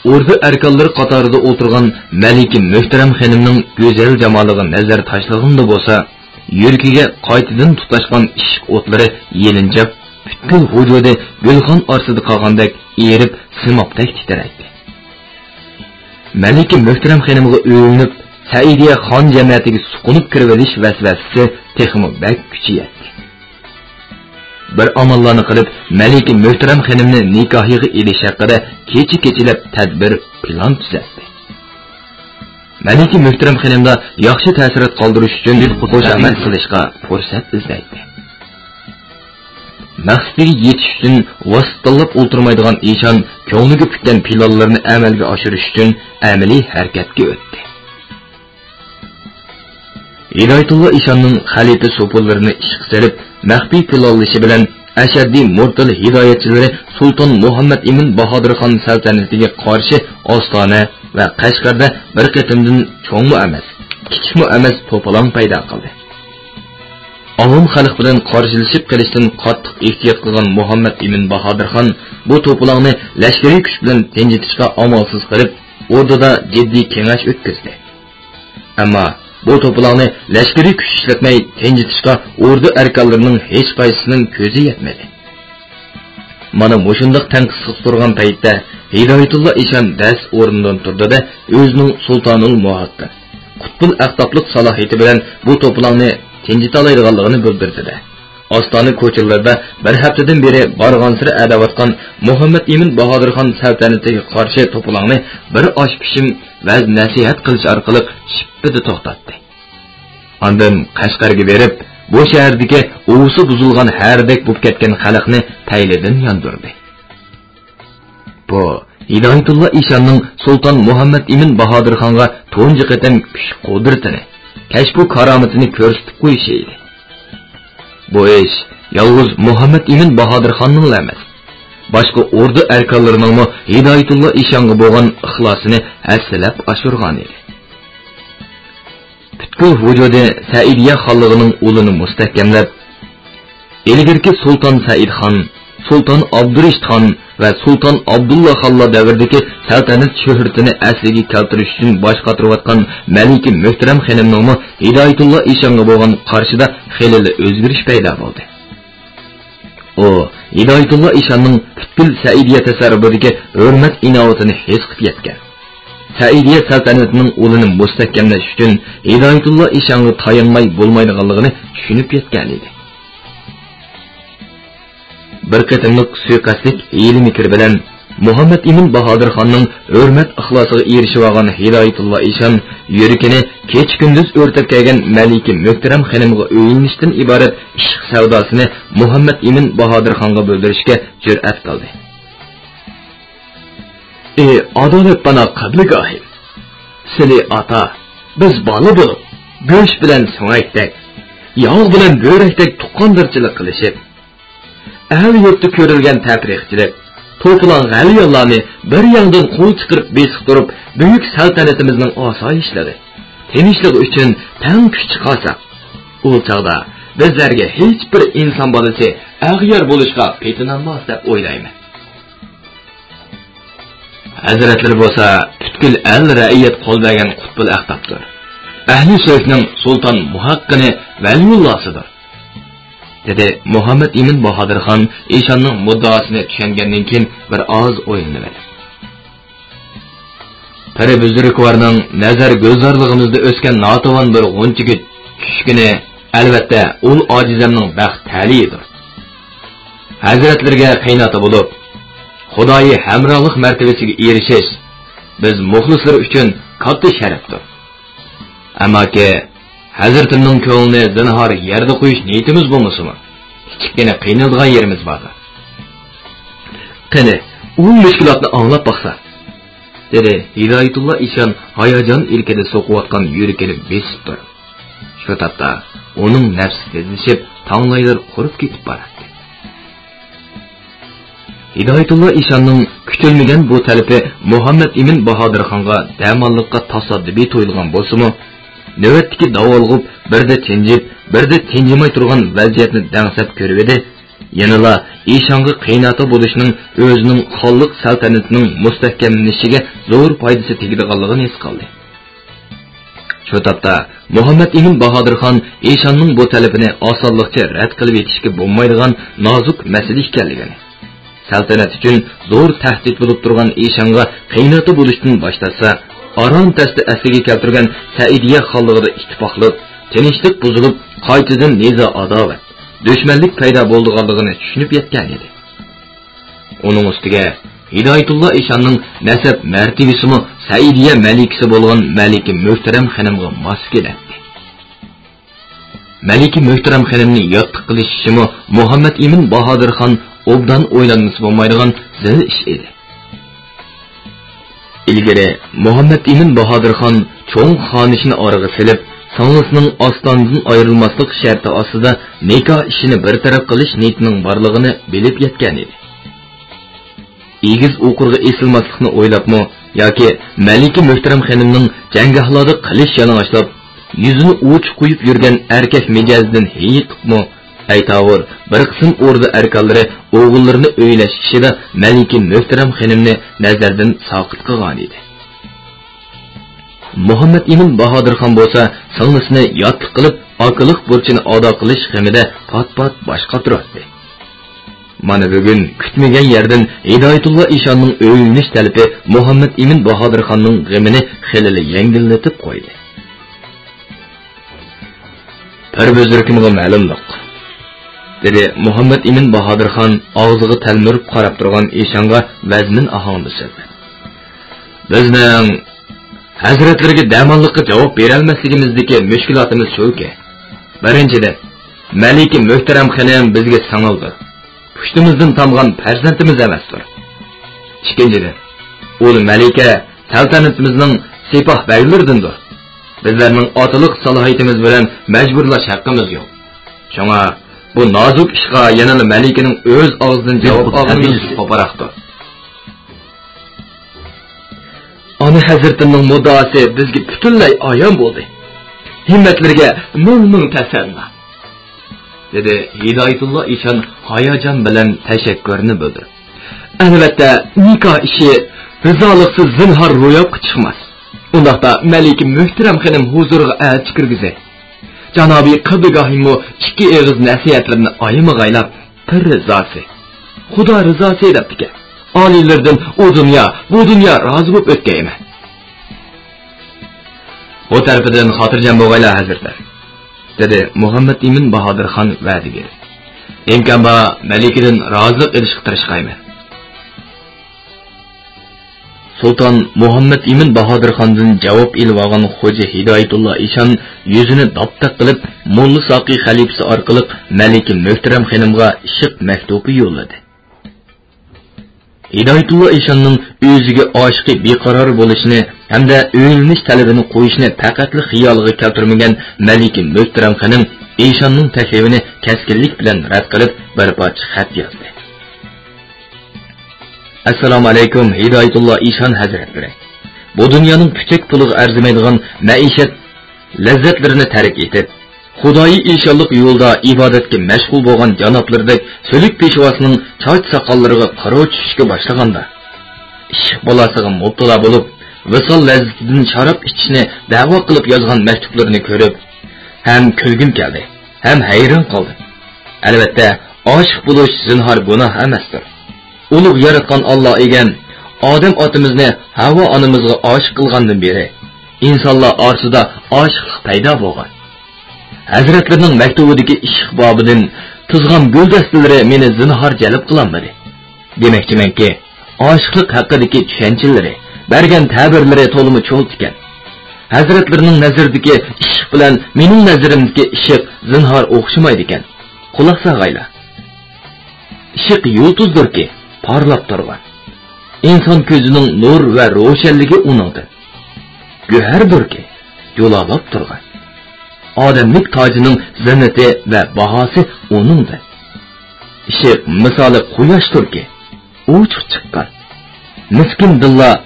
ئوردا ئەركانلىرى قاتارىدا ئولتۇرغان مەلىكە مۆھتەرەم خېنىمنىڭ گۈزەل جامالىغا نەزەر تاشلىغىنىدا بولسا، يۈرىكىگە قايتىدىن تۇتاشقان ئىشق ئوتلىرى يېلىنجاپ، پۈتكۈل ۋۇجۇدى گۈلخان ئارىسىدا قالغاندەك ئېرىپ، سىمابتەك تىترەيتتى. مەلىكە مۆھتەرەم خېنىمغا ئۆيلىنىپ، سەئىدىيە خان جەمەتىگە سوقۇنۇپ كىرىۋېلىش ۋەسۋەسىسى تېخىمۇ بەك كۈچىيەتتى. بىر ئاماللارنى قىلىپ، مەلىكە مۆھتەرەم خېنىمنى نىكاھىغا ئېلىش ھەققىدە كېچە-كېچىلەپ تەدبىر، پىلان تۈزەتتى. مەلىكە مۆھتەرەم خېنىمدا ياخشى تەسىرات قالدۇرۇش ئۈچۈن خۇشامەت قىلىشقا پۇرسەت ئىزدەيتتى. مەقسىتىگە يېتىش ئۈچۈن ۋاسىتە تاللاپ ئولتۇرمايدىغان ئىشان كۆڭلىگە پۈككەن پىلانلىرىنى ئەمەلگە ئاشۇرۇش ئۈچۈن ئەمەلىي ھەرىكەتكە ئۆتتى. ھىدايەتۇللا ئىشاننىڭ خەلىپە سوپۇنلىرىنى ئىشقا سېلىپ، مەخپىي پىلانلىشى بىلەن ئەشەددىي مۇرتەل ھىدايەتچىلىرى سۇلتان مۇھەممەد ئىمىن باھادىر خان سەلتەنىتىگە قارشى ئاستانە ۋە قەشقەردە بىر قېتىمدىن چوڭمۇ ئەمەس، كىچىكمۇ ئەمەس توپىلاڭ پەيدا قىلدى. ئاۋام خەلق بىلەن قارشىلىشىپ قېلىشتىن قاتتىق ئېھتىيات قىلغان مۇھەممەد ئىمىن باھادىر خان بۇ توپىلاڭنى لەشكىرىي كۈچ بىلەن تىنجىتىشقا ئامالسىز قېلىپ، ئوردىدا جىددىي كېڭەش ئۆتكۈزدى. ئەمما بۇ توپىلاڭنى لەشكىرىي كۈچ ئىشلەتمەي تىنجىتىشقا ئوردا ئەركانلىرىنىڭ ھېچقايسىسىنىڭ كۆزى يەتمىدى. مانا مۇشۇنداق تەڭقىسلىق تۇرغان پەيتتە ھىدايەتۇللا ئىشان دەس ئورنىدىن تۇردى-دە، ئۆزىنىڭ سۇلتانۇل مۇھاققىق، قۇتبۇل ئەقتابلىق سالاھىيىتى بىلەن بۇ توپىلاڭنى تىنجىتالايدىغانلىقىنى بىلدۈردى-دە، ئاستانە كوچىلىرىدا بىر ھەپتىدىن بېرى بارغانسېرى ئەدەۋاتقان مۇھەممەد ئىمىن باھادىر خان سەلتەنىتىگە قارشى توپىلاڭنى بىر ئاش پىشىم ۋەز-نەسىھەت قىلىش ئارقىلىق شىپپىدە توختاتتى. ئاندىن قەشقەرگە بېرىپ، بۇ شەھەردىكى ئۇۋىسى بۇزۇلغان ھەرىدەك بولۇپ كەتكەن خەلقنى پەيلىدىن ياندۇردى. بۇ ھىدايەتۇللا ئىشاننىڭ سۇلتان مۇھەممەد ئىمىن باھادىر خانغا تۇنجى قېتىم كۈچ-قۇدرىتىنى، كەشپۇ كارامىتىنى كۆرسىتىپ قويۇشى ئىدى. بۇ ئىش يالغۇز مۇھەممەد ئىمىن باھادىرخاننىڭلا ئەمەس، باشقا ئوردا ئەركانلىرىنىڭمۇ ھىدايەتۇللا ئىشانغا بولغان ئىخلاسىنى ھەسسىلەپ ئاشۇرغان ئىدى. پۈتكۈل ۋۇجۇدى سەئىدىيە خانلىقىنىڭ ئۇلىنى مۇستەھكەملەپ، ئىلگىرىكى سۇلتان سەئىدخان، سۇلتان ئابدۇرېشىتخان ۋە سۇلتان ئابدۇللا خانلار دەۋرىدىكى سەلتەنەت شۆھرىتىنى ئەسلىگە كەلتۈرۈش ئۈچۈن باش قاتۇرۇۋاتقان مەلىكە مۆھتەرەم خېنىمنىڭمۇ ھىدايەتۇللا ئىشانغا بولغان قارىشىدا خېلىلا ئۆزگىرىش پەيدا بولدى. ئۇ ھىدايەتۇللا ئىشاننىڭ پۈتكۈل سەئىدىيە تەسەررۇپىدىكى ھۆرمەت-ئىناۋىتىنى ھېس قىلىپ يەتكەن. سەئىدىيە سەلتەنىتىنىڭ ئۇلىنى مۇستەھكەملەش ئۈچۈن ھىدايەتۇللا ئىشانغا تايانماي بولمايدىغانلىقىنى چۈشىنىپ يەتكەنىدى. بىر قېتىملىق سۇيىقەستلىك ھىيلە-مىكىر بىلەن مۇھەممەد ئىمىن باھادىرخاننىڭ ھۆرمەت-ئىخلاسىغا ئېرىشىۋالغان ھىدايەتۇللا ئىشان يۈرىكىنى كېچە-كۈندۈز ئۆرتەپ كەلگەن مەلىكە مۆھتەرەم خېنىمغا ئۆيلىنىشتىن ئىبارەت ئىشق سەۋداسىنى مۇھەممەد ئىمىن باھادىرخانغا بىلدۈرۈشكە جۈرئەت قىلدى. ئى ئادالەتپانا قىبلىگاھىم! سىلى ئاتا، بىز بالا بولۇپ، گۆش بىلەن سۆڭەكتەك، ياغ بىلەن بۆرەكتەك تۇغقاندارچىلىق قىلىشىپ، ئەل-يۇرتتا كۆرۈلگەن تەپرىقىچىلىك، توپىلاڭ غەليانلارنى بىر ياندىن قول چىقىرىپ بېسىقتۇرۇپ، بۈيۈك سەلتەنىتىمىزنىڭ ئاسايىشلىقى، تىنچلىقى ئۈچۈن تەڭ كۈچ چىقارساق، ئۇ چاغدا بىزلەرگە ھېچبىر ئىنسان بالىسى ئەغيار بولۇشقا پېتىنالماس دەپ ئويلايمەن. ھەزرەتلىرى بولسا پۈتكۈل ئەل رەئىيەت قول بەرگەن قۇتبۇل ئەقتابتۇر. ئەھلى سۆزنىڭ سۇلتان مۇھەققىنى ۋەلىيۇللاسىدۇر، دېدى مۇھەممەد ئىمىن باھادىرخان ئىشاننىڭ مۇددىئاسىنى چۈشەنگەندىن كېيىن بىر ئاز ئويلىنىۋېلىپ. پىرى بۈزرۈكۋارنىڭ نەزەر گۈلزارلىقىمىزدا ئۆسكەن ناتىۋان بىر غۇنچىگە چۈشكىنى، ئەلۋەتتە، ئۇل ئاجىزەمنىڭ بەخت تەلىيىدۇر. ھەزرەتلىرىگە قېيىنئاتا بولۇپ، خۇدايى ھەمراھلىق مەرتىۋىسىگە ئېرىشىش بىز مۇخلىسلىرى ئۈچۈن كاتتا شەرەپتۇر. ئەمماكى، ھەزرىتىمنىڭ كۆڭلىنى زىنھار يەردە قويۇش نىيىتىمىز بولمىسىمۇ، كىچىككىنە قىينىلىدىغان يېرىمىز باردۇر. قېنى، ئۇ مۈشكۈلاتنى ئاڭلاپ باقسا، دېدى ھىدايەتۇللا ئىشان ھاياجان ئىلكىدە سوقۇۋاتقان يۈرىكىنى بېسىپ تۇرۇپ. شۇ تاپتا ئۇنىڭ نەپسى تېزلىشىپ، تاڭلايلىرى قۇرۇپ كېتىپ باراتتى. ھىدايەتۇللا ئىشاننىڭ كۈتۈلمىگەن بۇ تەلىپى مۇھەممەد ئىمىن باھادىرخانغا دەماللىققا تاسادىپىي تۇيۇلغان بولسىمۇ، نۆۋەتتىكى داۋالغۇپ، بىردە تىنجىپ، بىردە تىنجىماي تۇرغان ۋەزىيەتنى دەڭسەپ كۆرۈۋىدى. يەنىلا ئىشانغا قېيىنئاتا بولۇشنىڭ ئۆزىنىڭ خانلىق سەلتەنىتىنىڭ مۇستەھكەملىنىشىگە زور پايدىسى تېگىدىغانلىقىنى ھېس قىلدى. شۇ تاپتا مۇھەممەد ئىمىن باھادىرخان ئىشاننىڭ بۇ تەلىپىنى ئاسانلىقچە رەت قىلىۋېتىشكە بولمايدىغان نازۇك مەسىلە ئىكەنلىكىنى، سەلتەنەت ئۈچۈن زور تەھدىت بولۇپ تۇرغان ئىشانغا قېيىنئاتا بولۇشتىن باش تارتسا، ئاران تەستە ئەسلىگە كەلتۈرگەن سەئىدىيە خانلىقىدا ئىتتىپاقلىق، تىنچلىق بۇزۇلۇپ، قايتىدىن نىزا-ئاداۋەت، دۈشمەنلىك پەيدا بولىدىغانلىقىنى چۈشىنىپ يەتكەن ئىدى. ئۇنىڭ ئۈستىگە ھىدايەتۇللا ئىشاننىڭ نەسەب مەرتىۋىسىمۇ سەئىدىيە مەلىكىسى بولغان مەلىكە مۆھتەرەم خېنىمغا ماس كېلەتتى. مەلىكە مۆھتەرەم خېنىمنى ياتلىق قىلىش ئىشىمۇ مۇھەممەد ئىمىن باھادىرخان ئوبدان ئويلانمىسا بولمايدىغان زىل ئىش ئىدى. ئىلگىرى مۇھەممەد ئىمىن باھادىرخان چوڭ خانىشىنى ئارىغا سېلىپ، سىڭلىسىنىڭ ئاستانىدىن ئايرىلماسلىق شەرتى ئاستىدا نىكاھ ئىشىنى بىر تەرەپ قىلىش نىيىتىنىڭ بارلىقىنى بىلىپ يەتكەن ئىدى. ئېگىز ئوقۇرغا ئېسىلماسلىقنى ئويلاپمۇ ياكى مەلىكە مۆھتەرەم خېنىمنىڭ جەڭگاھلاردا قىلىچ يالىڭاچلاپ، يۈزىنى ئوچۇق قويۇپ يۈرگەن ئەركەك مىجەزىدىن ھېيىقىپمۇ، ئەيتاۋۇر، بىر قىسىم ئوردا ئەركانلىرى ئوغۇللىرىنى ئۆيلەش ئىشىدا مەلىكە مۆھتەرەم خېنىمنى نەزەردىن ساقىت قىلغانىدى. مۇھەممەد ئىمىن باھادىرخان بولسا سىڭلىسىنى ياتلىق قىلىپ، ئاكىلىق بۇرچىنى ئادا قىلىش غېمىدە پات-پات باش قاتۇراتتى. مانا بۈگۈن كۈتمىگەن يەردىن ھىدايەتۇللا ئىشاننىڭ ئۆيلىنىش تەلىپى مۇھەممەد ئىمىن باھادىرخاننىڭ غېمىنى خېلىلا يەڭگىللىتىپ قويدى. پىر بۈزرىكىمغا مەلۇملۇق، دېدى مۇھەممەد ئىمىن باھادىرخان ئاغزىغا تەلمۈرۈپ قاراپ تۇرغان ئىشانغا ۋەزمىن ئاھاڭدا سۆزلەپ. بىزنىڭ ھەزرەتلىرىگە دەماللىققا جاۋاب بېرەلمەسلىكىمىزدىكى مۈشكۈلاتىمىز شۇكى، بىرىنچىدىن، مەلىكە مۆھتەرەم خېنىم بىزگە سىڭىلدۇر، پۇشتىمىزدىن تامغان پەرزەنتىمىز ئەمەستۇر. ئىككىنچىدىن، ئۇ مەلىكە سەلتەنىتىمىزنىڭ سىپاھ بەگلىرىدىندۇر. بىزلەرنىڭ ئاتىلىق سالاھىيىتىمىز بىلەن مەجبۇرلاش ھەققىمىز يوق. شۇڭا بۇ نازۇك ئىشقا يەنىلا مەلىكىنىڭ ئۆز ئاغزىدىن جاۋاب ئالغىنىمىز كوپىراقتۇر. ئانا ھەزرىتىمنىڭ مۇددىئاسى بىزگە پۈتۈنلەي ئايان بولدى. ھىممەتلىرىگە مىڭ-مىڭ تەسەللا، دېدى ھىدايەتۇللا ئىشان ھاياجان بىلەن تەشەككۈرنى بىلدۈرۈپ. ئەلۋەتتە، نىكاھ ئىشى رىزالىقسىز زىنھار روياپقا چىقماس. ئۇنداقتا مەلىكە مۆھتەرەم خېنىم ھۇزۇرىغا ئەلچى كىرگۈزەي. جانابىي قىبلىگاھىممۇ ئىككى ئېغىز نەسىھەتلىرىنى ئايىمىغايلا، پىر رىزاسى، خۇدا رىزاسى دەپتىكەن. ئالىيلىرىدىن ئۇ دۇنيا، بۇ دۇنيا رازى بولۇپ ئۆتكەيمەن. بۇ تەرىپىدىن خاتىرجەم بولغايلا، ھەزرىتلەر، دېدى مۇھەممەد ئىمىن باھادىر خان ۋەدە بېرىپ. ئىمكان بار، مەلىكىدىن رازىلىق ئېلىشقا تىرىشقايمەن. سۇلتان مۇھەممەد ئىمىن باھادىر خاندىن جاۋاب ئېلىۋالغان خوجا ھىدايەتۇللا ئىشان يۈزىنى داپتەك قىلىپ، موللا ساقى خەلىپىسى ئارقىلىق مەلىكە مۆھتەرەم خېنىمغا ئىشق مەكتۇبى يوللىدى. ھىدايەتۇللا ئىشاننىڭ ئۆزىگە ئاشىقى بىقارار بولۇشىنى ھەمدە ئۆيلىنىش تەلىپىنى قويۇشنى پەقەتلا خىيالىغا كەلتۈرمىگەن مەلىكە مۆھتەرەم خېنىم ئىشاننىڭ تەكلىپىنى كەسكىنلىك بىلەن رەت قىلىپ، بىر پارچە خەت يازدى. ئەسسالامۇ ئەلەيكۇم، ھىدايەتۇللا ئىشان ھەزرەتلىرى! بۇ دۇنيانىڭ پۈچەك پۇلىغا ئەرزىمەيدىغان مەئىشەت لەززەتلىرىنى تەرك ئېتىپ، خۇدايى ئىشانلىق يولىدا ئىبادەتكە مەشغۇل بولغان جانابلىرىدەك سۈلۈك پېشۋاسىنىڭ چاچ-ساقاللىرىغا قارا چۈشۈشكە باشلىغاندا، ئىشق بالاسىغا مۇپتىلا بولۇپ، ۋىسال لەززىتىدىن شاراب ئىچىشنى دەۋا قىلىپ يازغان مەكتۇپلىرىنى كۆرۈپ، ھەم كۈلگۈم كەلدى، ھەم ھەيران قالدىم. ئەلۋەتتە، ئاشىق بولۇش زىنھار گۇناھ ئەمەستۇر. ئۇلۇغ ياراتقان ئاللا ئىگەم، ئادەم ئاتىمىزنى ھاۋا ئانىمىزغا ئاشىق قىلغاندىن بېرى، ئىنسانلار ئارىسىدا ئاشىقلىق پەيدا بولغان. ھەزرەتلىرىنىڭ مەكتۇبىدىكى ئىشق بابىدىن تۇزغان گۈلدەستىلىرى مېنى زىنھار جەلپ قىلالمىدى. دېمەكچىمەنكى، ئاشىقلىق ھەققىدىكى چۈشەنچىلىرى، بەرگەن تەبىرلىرى تولىمۇ چولتا ئىكەن. ھەزرەتلىرىنىڭ نەزىرىدىكى ئىشق بىلەن مېنىڭ نەزىرىمدىكى ئىشق زىنھار ئوخشىمايدىكەن. قۇلاق سالغايلا. ئىشق يۇلتۇزدۇركى، پارلاپ تۇرغان. ئىنسان كۆزىنىڭ نۇر ۋە روشەنلىكى ئۇنىڭدىن. گۆھەردۇركى، جۇلالاپ تۇرغان. ئادەملىك تاجىنىڭ زىننىتى ۋە باھاسى ئۇنىڭدىن. ئىشق مىسالى قۇياشتۇركى، ئوچۇق چىققان. مىسكىن دىللار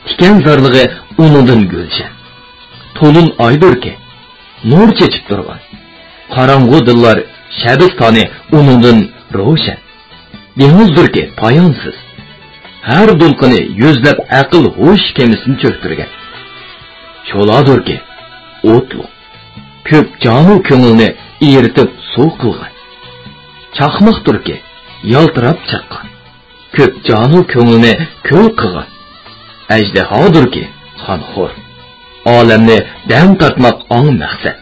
تىكەن زارلىقى ئۇنىڭدىن گۈلشەن. تولۇن ئايدۇركى، نۇر چېچىپ تۇرغان. قاراڭغۇ دىللار شەبىستانى ئۇنىڭدىن روشەن. دېڭىزدۇركى، پايانسىز. ھەر دولقۇنى يۈزلەپ ئەقىل ھوش كېمىسىنى چۆكتۈرگەن. شولادۇركى، ئوتلۇق. كۆپ جانۇ كۆڭۈلنى ئېرىتىپ سۇ قىلغان. چاقماقتۇركى، يالتىراپ چاققان. كۆپ جانۇ كۆڭلىنى كۆل قىلغان. ئەجدىھادۇركى، قانخور. ئالەمنى دەم تارتماق ئاڭ مەقسەت.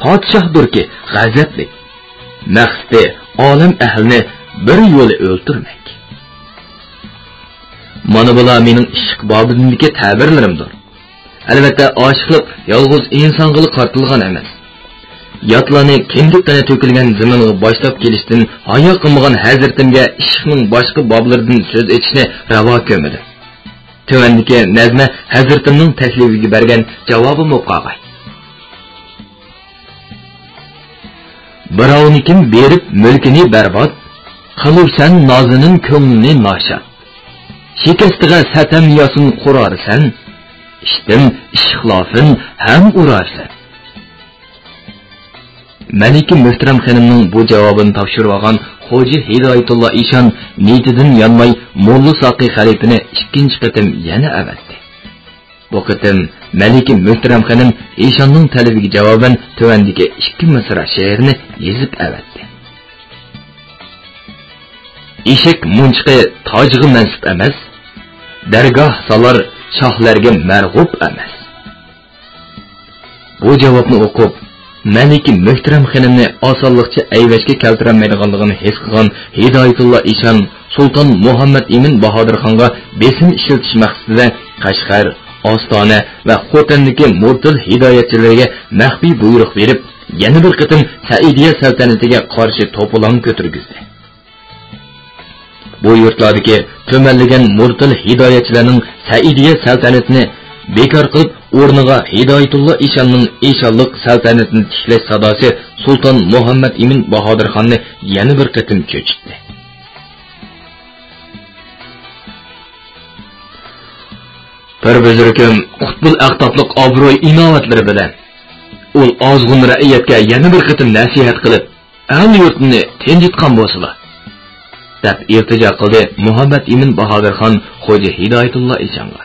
پادىشاھدۇركى، غەزەپلىك. مەقسىتى ئالەم ئەھلىنى بىر يولى ئۆلتۈرمەك. مانا بۇلار مېنىڭ ئىشق بابىدىندىكى تەبىرلىرىمدۇر. ئەلۋەتتە، ئاشىقلىق يالغۇز ئىنسانغىلا قارىتىلغان ئەمەس. ياتلارنى كىندىك قېنى تۆكۈلگەن زېمىنغا باشلاپ كېلىشتىن ھايا قىلمىغان ھەزرىتىمگە ئىشقنىڭ باشقا بابلىرىدىن سۆز ئېچىشنى راۋا كۆرمىدىم. تۆۋەندىكى نەزمە ھەزرىتىمنىڭ تەكلىپىگە بەرگەن جاۋابىم بولۇپ قالغاي. بىراۋنىڭكىن بېرىپ مۈلكىنى بەربات، قىلۇرسەن نازىنىن كۆڭلىنى ناشاد. شىكەستىغە سەتەم ياسىن قۇرارسەن، ئىشتىن ئىشقىلافىن ھەم ئۇرارسەن. مەلىكە مۆھتەرەم خېنىمنىڭ بۇ جاۋابىنى تاپشۇرۇۋالغان خوجا ھىدايەتۇللا ئىشان نىيىتىدىن يانماي، موللا ساقى خەلىپىنى ئىككىنچى قېتىم يەنە ئەۋەتتى. بۇ قېتىم مەلىكە مۆھتەرەم خېنىم ئىشاننىڭ تەلىپىگە جاۋابەن تۆۋەندىكى ئىككى مىسرا شېئىرنى يېزىپ ئەۋەتتى. ئېشەك مۇنچىقى تاجغا مەنسۇپ ئەمەس، دەرگاھ سالار شاھلارغا مەرغۇپ ئەمەس. بۇ جاۋابنى ئوقۇپ، مەلىكە مۆھتەرەم خېنىمنى ئاسانلىقچە ئەيۋەشكە كەلتۈرەلمەيدىغانلىقىنى ھېس قىلغان ھىدايەتۇللا ئىشان سۇلتان مۇھەممەد ئىمىن باھادىر خانغا بېسىم ئىشلىتىش مەقسىتىدە قەشقەر، ئاستانە ۋە خوتەندىكى مۇرتىل ھىدايەتچىلىرىگە مەخپىي بۇيرۇق بېرىپ، يەنە بىر قېتىم سەئىدىيە سەلتەنىتىگە قارشى توپىلاڭ كۆتۈرگۈزدى. بۇ يۇرتلاردىكى تۈمەنلىگەن مۇرتىل ھىدايەتچىلەرنىڭ سەئىدىيە سەلتەنىتىنى بىكار قىلىپ، ئورنىغا ھىدايەتۇللا ئىشاننىڭ ئىشانلىق سەلتەنىتىنى تىكلەش ساداسى سۇلتان مۇھەممەد ئىمىن باھادىرخاننى يەنە بىر قېتىم چۆچۈتتى. پىر بۈزرۈكۈم قۇتبۇل ئەقتابلىق ئابرۇي ئىناۋەتلىرى بىلەن ئۇل ئازغۇن رەئىيەتكە يەنە بىر قېتىم نەسىھەت قىلىپ، ئەل يۇرتنى تىنجىتقان بولسىلا، دەپ ئىلتىجا قىلدى مۇھەممەد ئىمىن باھادىرخان خوجا ھىدايەتۇللا ئىشانغا.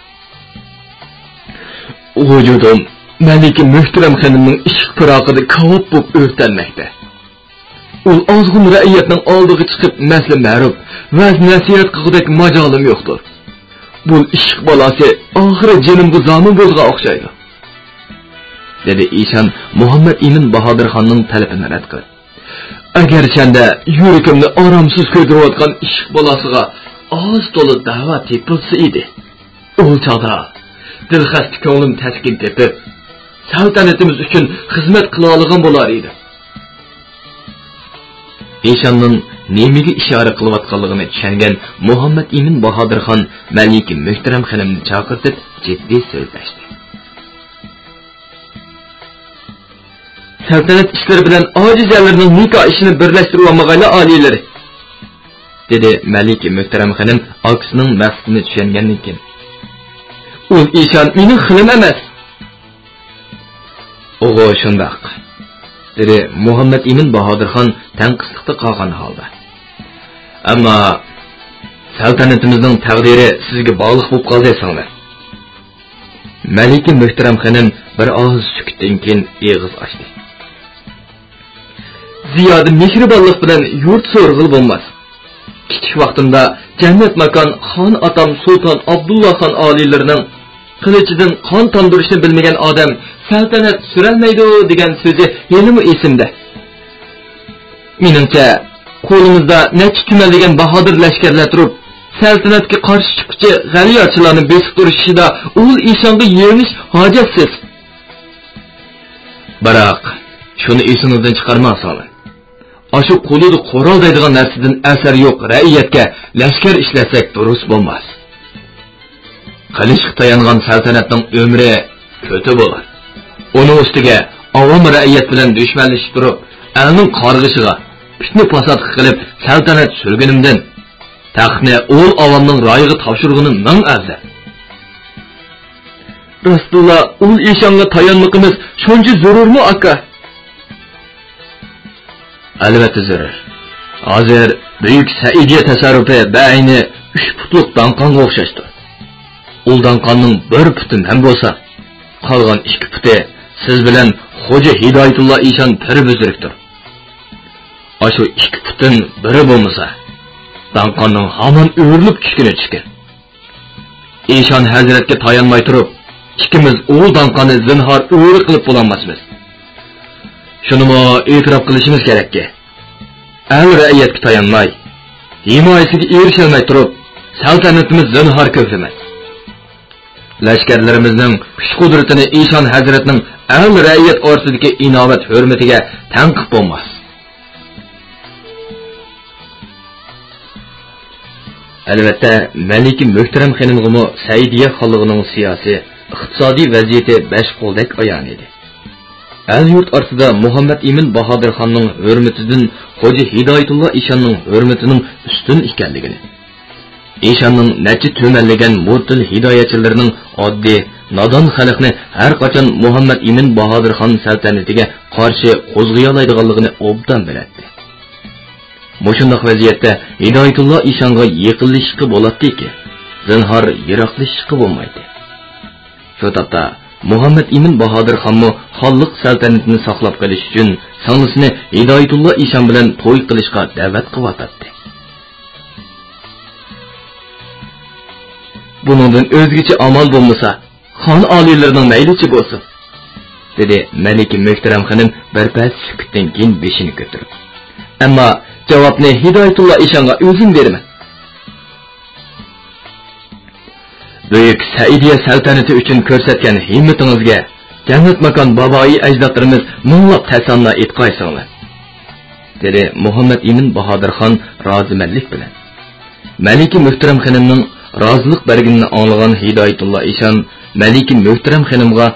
ۋۇجۇدۇم مەلىكە مۆھتەرەم خېنىمنىڭ ئىشق پىراقىدا كاۋاپ بولۇپ ئۆرتەنمەكتە. ئۇل ئازغۇن رەئىيەتنىڭ ئالدىغا چىقىپ مەسلە مەرۇپ، ۋەز نەسىھەت قىلغۇدەك ماجالىم يوقتۇر. بۇ ئىشق بالاسى ئاخىرى جېنىمغا زامىن بولىدىغان ئوخشايدۇ، دېدى ئىشان مۇھەممەد ئىمىن باھادىرخاننىڭ تەلىپىنى رەت قىلىپ. ئەگەر سەندە يۈرىكىمنى ئارامسىز كۆيدۈرۈۋاتقان ئىشق بالاسىغا ئاز تولا دەۋا تېپىلسا ئىدى. ئۇ چاغدا دىلخەستە كۆڭلۈم تەسكىن تېپىپ، سەلتەنىتىمىز ئۈچۈن خىزمەت قىلالىغان بولار ئىدى. ئىشاننىڭ نېمىگە ئىشارە قىلىۋاتقانلىقىنى چۈشەنگەن مۇھەممەد ئىمىن باھادىرخان مەلىكە مۆھتەرەم خېنىمنى چاقىرتىپ جىددىي سۆزلەشتى. سەلتەنەت ئىشلىرى بىلەن ئاجىز ئەرلەرنىڭ نىكاھ ئىشىنى بىرلەشتۈرۈۋالمىغايلا ئالىيلىرى، دېدى مەلىكە مۆھتەرەم خېنىم ئاكىسىنىڭ مەقسىتىنى چۈشەنگەندىن كېيىن. ئۇل ئىشان مېنىڭ خىلىم ئەمەس. ئۇغۇ شۇنداق، دېدى مۇھەممەد ئىمىن باھادىرخان تەڭقىسلىقتا قالغان ھالدا. ئەمما سەلتەنىتىمىزنىڭ تەقدىرى سىزگە باغلىق بولۇپ قالدى، سىڭلىم. مەلىكە مۆھتەرەم خېنىم بىر ئاز سۈكۈتتىن كېيىن ئېغىز ئاچتى. زىيادە مېھرىبانلىق بىلەن يۇرت سورىغىلى بولماس. كىچىك ۋاقتىمدا جەننەت ماكان خان ئاتام سۇلتان ئابدۇللا خان ئالىيلىرىنىڭ قىلىچىدىن قان تامدۇرۇشنى بىلمىگەن ئادەم سەلتەنەت سۈرەلمەيدۇ دېگەن سۆزى ھېلىمۇ ئېسىمدە. مېنىڭچە، قولىمىزدا نەچچە تۈمەنلىگەن باھادىر لەشكەرلەر تۇرۇپ، سەلتەنەتكە قارشى چىققۇچى غەلىياچىلارنى بېسىقتۇرۇش ئىشىدا ئۇل ئىشانغا يېرىنىش ھاجەتسىز. بىراق، شۇنى ئېسىڭىزدىن چىقارماڭ، سىڭلىم. ئاشۇ قولىدا قورال دەيدىغان نەرسىدىن ئەسەر يوق رەئىيەتكە لەشكەر ئىشلەتسەك دۇرۇس بولماس. قىلىچقا تايانغان سەلتەنەتنىڭ ئۆمرى كۆتى بولار. ئۇنىڭ ئۈستىگە ئاۋام رەئىيەت بىلەن دۈشمەنلىشىپ تۇرۇپ، ئەلنىڭ قارغىشىغا، پىتنە-پاساتقا قېلىپ، سەلتەنەت سۈرگىنىمدىن تەختنى ئۇل ئاۋامنىڭ رايىغا تاپشۇرغىنى مىڭ ئەۋزەل. راستتىنلا ئۇل ئىشانغا تايانمىقىمىز شۇنچە زۆرۈرمۇ، ئاكا؟ ئەلۋەتتە زۆرۈر. ھازىر بۈيۈك سەئىدىيە تەسەررۇپى بەئەينى ئۈچ پۇتلۇق داڭقانغا ئوخشاشتۇر. ئۇل داڭقاننىڭ بىر پۇتى مەن بولسا، قالغان ئىككى پۇتى سىز بىلەن خوجا ھىدايەتۇللا ئىشان پىر بۈزرۈكتۇر. ئاشۇ ئىككى پۇتتىن بىرى بولمىسا، داڭقاننىڭ ھامان ئۆرۈلۈپ چۈشكىنى چۈشكۈن. ئىشان ھەزرەتكە تايانماي تۇرۇپ، ئىككىمىز ئۇل داڭقاننى زىنھار ئۆرە قىلىپ بولالماسمىز. شۇنىمۇ ئېتىراپ قىلىشىمىز كېرەككى، ئەل رەئىيەتكە تايانماي، ھىمايىسىگە ئېرىشەلمەي تۇرۇپ، سەلتەنىتىمىز زىنھار كۆكلىمەس. لەشكەرلىرىمىزنىڭ كۈچ-قۇدرىتىنى ئىشان ھەزرەتنىڭ ئەل رەئىيەت ئارىسىدىكى ئىناۋەت ھۆرمىتىگە تەڭ قىلىپ بولماس. ئەلۋەتتە، مەلىكە مۆھتەرەم خېنىمغىمۇ سەئىدىيە خانلىقىنىڭ سىياسىي، ئىقتىسادىي ۋەزىيىتى بەش قولدەك ئايان ئىدى. ئەل-يۇرت ئارىسىدا مۇھەممەد ئىمىن باھادىرخاننىڭ ھۆرمىتىدىن خوجا ھىدايەتۇللا ئىشاننىڭ ھۆرمىتىنىڭ ئۈستۈن ئىكەنلىكىنى، ئىشاننىڭ نەچچە تۈمەنلىگەن مۇرتىل ھىدايەتچىلىرىنىڭ ئاددىي، نادان خەلقنى ھەر قاچان مۇھەممەد ئىمىن باھادىرخان سەلتەنىتىگە قارشى قوزغىيالايدىغانلىقىنى ئوبدان بىلەتتى. مۇشۇنداق ۋەزىيەتتە ھىدايەتۇللا ئىشانغا يېقىنلىشىشقا بولاتتىكى، زىنھار يىراقلىشىشقا بولمايتتى. شۇ تاپتا مۇھەممەد ئىمىن باھادىرخانمۇ خانلىق سەلتەنىتىنى ساقلاپ قېلىش ئۈچۈن سىڭلىسىنى ھىدايەتۇللا ئىشان بىلەن توي قىلىشقا دەۋەت قىلىۋاتاتتى. بۇنىڭدىن ئۆزگىچە ئامال بولمىسا، خان ئالىيلىرىنىڭ مەيلىچە بولسۇن، دېدى مەلىكە مۆھتەرەم خېنىم بىر پەس سۈكۈتتىن كېيىن بېشىنى كۆتۈرۈپ. ئەمما جاۋابنى ھىدايەتۇللا ئىشانغا ئۆزۈم بېرىمەن. بۈيۈك سەئىدىيە سەلتەنىتى ئۈچۈن كۆرسەتكەن ھىممىتىڭىزگە جەننەت ماكان بابايى ئەجدادلىرىمىز مىڭلاپ تەسەننا ئېيتقايسىڭلار، دېدى مۇھەممەد ئىمىن باھادىرخان رازىمەنلىك بىلەن. مەلىكە مۆھتەرەم خېنىمنىڭ رازىلىق بەرگىنىنى ئاڭلىغان ھىدايەتۇللا ئىشان مەلىكە مۆھتەرەم خېنىمغا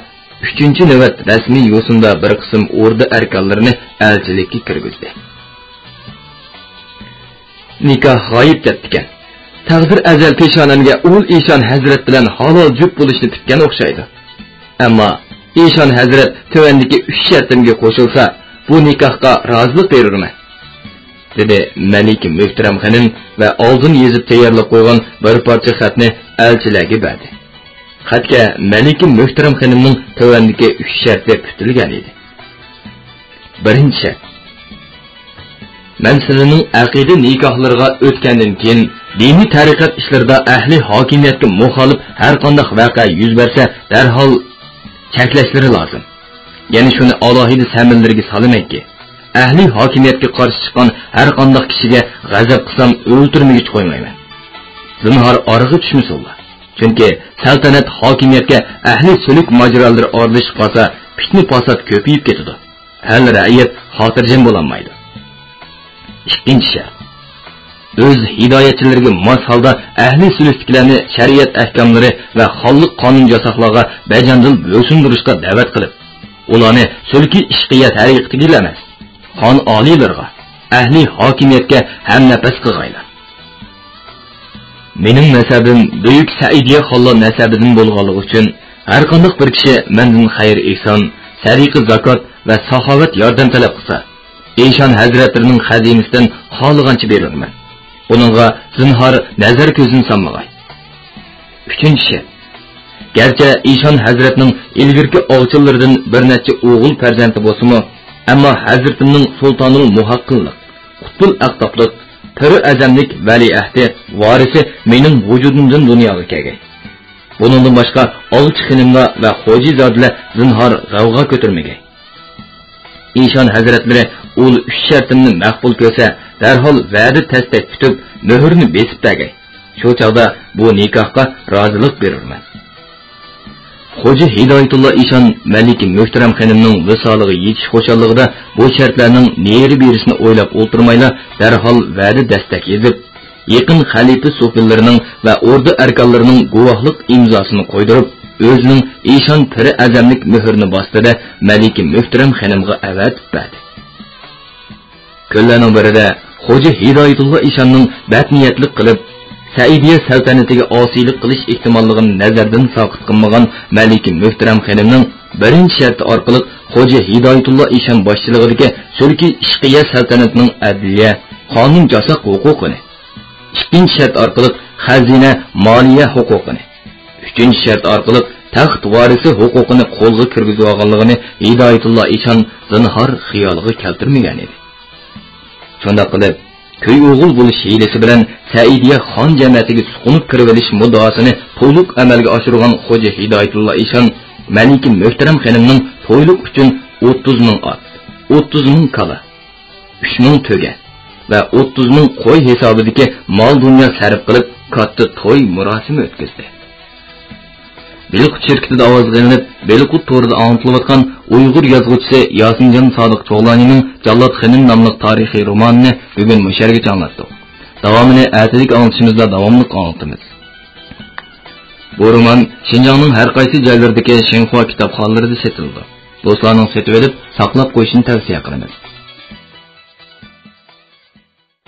ئۈچىنچى نۆۋەت رەسمىي يوسۇندا بىر قىسىم ئوردا ئەركانلىرىنى ئەلچىلىككە كىرگۈزدى. نىكاھ غايىب دەپتىكەن. تەقدىر ئەزەل پېشانەمگە ئۇل ئىشان ھەزرەت بىلەن ھالال جۈپ بولۇشنى پۈتكەن ئوخشايدۇ. ئەمما ئىشان ھەزرەت تۆۋەندىكى ئۈچ شەرتىمگە قوشۇلسا، بۇ نىكاھقا رازىلىق بېرىرمەن، دېدى مەلىكە مۆھتەرەم خېنىم ۋە ئالدىن يېزىپ تەييارلاپ قويغان بىر پارچە خەتنى ئەلچىلەرگە بەردى. خەتكە مەلىكە مۆھتەرەم خېنىمنىڭ تۆۋەندىكى ئۈچ شەرتى پۈتۈلگەن ئىدى. بىرىنچى شەرت. مەن سىلىنىڭ ئەقىدە نىكاھلىرىغا ئۆتكەندىن كېيىن، دىنىي تەرىقەت ئىشلىرىدا ئەھلى ھاكىمىيەتكە مۇخالىپ ھەر قانداق ۋەقە يۈز بەرسە، دەرھال چەكلەشلىرى لازىم. يەنە شۇنى ئالاھىدە سەمىلىرىگە سالىمەنكى، ئەھلى ھاكىمىيەتكە قارشى چىققان ھەر قانداق كىشىگە غەزەپ قىلسام ئۆلتۈرمىگۈچە قويمايمەن. زىنھار ئارىغا چۈشمىسۇنلا. چۈنكى سەلتەنەت ھاكىمىيەتكە ئەھلى سۈلۈك ماجىرالىرى ئارىلىشىپ قالسا، پىتنە-پاسات كۆپىيىپ كېتىدۇ. ئەل رەئىيەت خاتىرجەم بولالمايدۇ. ئىككىنچى شەرت. ئۆز ھىدايەتچىلىرىگە ماس ھالدا ئەھلى سۈلۈكتىكىلەرنى شەرىئەت ئەھكاملىرى ۋە خانلىق قانۇن ياساقلارغا بەجانىدىل بويسۇندۇرۇشقا دەۋەت قىلىپ، ئۇلارنى سۈلكىي ئىشقىيە تەرىقىتىگىلا ئەمەس، خان ئالىيلىرىغا، ئەھلى ھاكىمىيەتكە ھەمنەپەس قىلغايلا. مېنىڭ نەسەبىم بۈيۈك سەئىدىيە خانلار نەسەبىدىن بولغانلىقى ئۈچۈن، ھەر قانداق بىر كىشى مەندىن خەير-ئېھسان، سەدىقە-زاكات ۋە ساخاۋەت ياردەم تەلەپ قىلسا، ئىشان ھەزرەتلىرىنىڭ خەزىنىسىدىن خالىغانچە بېرىرمەن. ئۇنىڭغا زىنھار نەزەر كۆزىنى سالمىغاي. ئۈچىنچى شەرت. گەرچە ئىشان ھەزرەتنىڭ ئىلگىرىكى ئاغىچىلىرىدىن بىر نەچچە ئوغۇل پەرزەنتى بولسىمۇ، ئەمما ھەزرىتىمنىڭ سۇلتانۇل مۇھەققىنلىق، قۇتبۇل ئەقتابلىق، پىرى ئەزەملىك ۋەلىئەھدى، ۋارىسى مېنىڭ ۋۇجۇدۇمدىن دۇنياغا كەلگەي. بۇنىڭدىن باشقا ئاغىچى خېنىملار ۋە خوجىزادىلەر زىنھار غەۋغا كۆتۈرمىگەي. ئىشان ھەزرەتلىرى ئۇل ئۈچ شەرتىمنى مەقبۇل كۆرسە، دەرھال ۋەدە تەستەك پۈتۈپ، مۆھۈرنى بېسىپ بەرگەي. شۇ چاغدا بۇ نىكاھقا رازىلىق بېرىرمەن. خوجا ھىدايەتۇللا ئىشان مەلىكە مۆھتەرەم خېنىمنىڭ ۋىسالىغا يېتىش خۇشاللىقىدا بۇ شەرتلەرنىڭ نېرى-بېرىسىنى ئويلاپ ئولتۇرمايلا، دەرھال ۋەدە دەستەك يېزىپ، يېقىن خەلىپە سوپىلىرىنىڭ ۋە ئوردا ئەركانلىرىنىڭ گۇۋاھلىق ئىمزاسىنى قويدۇرۇپ، ئۆزىنىڭ ئىشان پىرى ئەزەملىك مۆھۈرىنى باستى-دە، مەلىكە مۆھتەرەم خېنىمغا ئەۋەتىپ بەردى. كۈنلەرنىڭ بىرىدە خوجا ھىدايەتۇللا ئىشاننىڭ بەتنىيەتلىك قىلىپ، سەئىدىيە سەلتەنىتىگە ئاسىيلىق قىلىش ئېھتىماللىقىنى نەزەردىن ساقىت قىلمىغان مەلىكە مۆھتەرەم خېنىمنىڭ بىرىنچى شەرتى ئارقىلىق خوجا ھىدايەتۇللا ئىشان باشچىلىقىدىكى سۈلكىي ئىشقىيە سەلتەنىتىنىڭ ئەدلىيە، قانۇن جاساق ھوقۇقىنى، ئىككىنچى شەرت ئارقىلىق خەزىنە، مالىيە ھوقۇقىنى، ئۈچىنچى شەرت ئارقىلىق تەخت ۋارىسى ھوقۇقىنى قولغا كىرگۈزۈۋالغانلىقىنى ھىدايەتۇللا ئىشان زىنھار خىيالىغا كەلتۈرمىگەن ئىدى. شۇنداق قىلىپ، كۈي ئوغۇل بولۇش ھىيلىسى بىلەن سەئىدىيە خان جەمەتىگە سۇقۇنۇپ كىرىۋېلىش مۇددىئاسىنى تولۇق ئەمەلگە ئاشۇرغان خوجا ھىدايەتۇللا ئىشان مەلىكە مۆھتەرەم خېنىمنىڭ تويلۇق ئۈچۈن ئوتتۇز مىڭ ئات، ئوتتۇز مىڭ كالا، ئۈچ مىڭ تۆگە ۋە ئوتتۇز مىڭ قوي ھېسابىدىكى مال-دۇنيا سەرپ قىلىپ، كاتتا توي مۇراسىمى ئۆتكۈزدى. بېلىققۇت شىركىتىدە ئاۋازغا ئېلىنىپ، بېلىققۇت تورىدا ئاڭلىتىلىۋاتقان ئۇيغۇر يازغۇچىسى ياسىنجان سادىق چوغلانىنىڭ جاللات خېنىم ناملىق تارىخىي رومانىنى بۈگۈن مۇشۇ يەرگىچە ئاڭلاتتۇق. داۋامىنى ئەتىدىكى ئاڭلىتىشىمىزدا داۋاملىق ئاڭلىتىمىز. بۇ رومان شىنجاڭنىڭ ھەر قايسى جايلىرىدىكى شىنخۇا كىتابخانىلىرىدا سېتىلىدۇ. دوستلارنىڭ سېتىۋېلىپ، ساقلاپ قويۇشىنى تەۋسىيە قىلىمىز.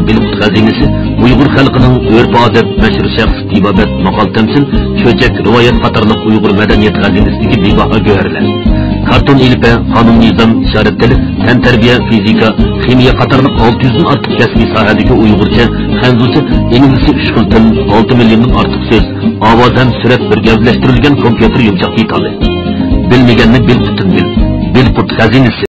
بېلىققۇت خەزىنىسى ئۇيغۇر خەلقىنىڭ ئۆرپ-ئادەت، مەشھۇر شەخس، تېبابەت، ماقال-تەمسىل، چۆچەك، رىۋايەت قاتارلىق ئۇيغۇر مەدەنىيەت خەزىنىسىدىكى بىباھا گۆھەرلەر. كارتون ئېلىپبە، قانۇن-نىزام، ئىشارەت تىلى، تەنتەربىيە، فىزىكا، خىمىيە قاتارلىق ئالتە يۈزدىن ئارتۇق كەسپىي ساھەدىكى ئۇيغۇرچە، خەنزۇچە، ئىنگلىزچە ئۈچ خىل تىل، ئالتە مىليوندىن ئارتۇق سۆز، ئاۋاز ھەم سۈرەت بىر گەۋدىلەشتۈرۈلگەن كومپيۇتېر يۇمشاق دېتالى. بىلمىگەننى بىلقۇتتىن بىل. بىلقۇت خەزىنىسى.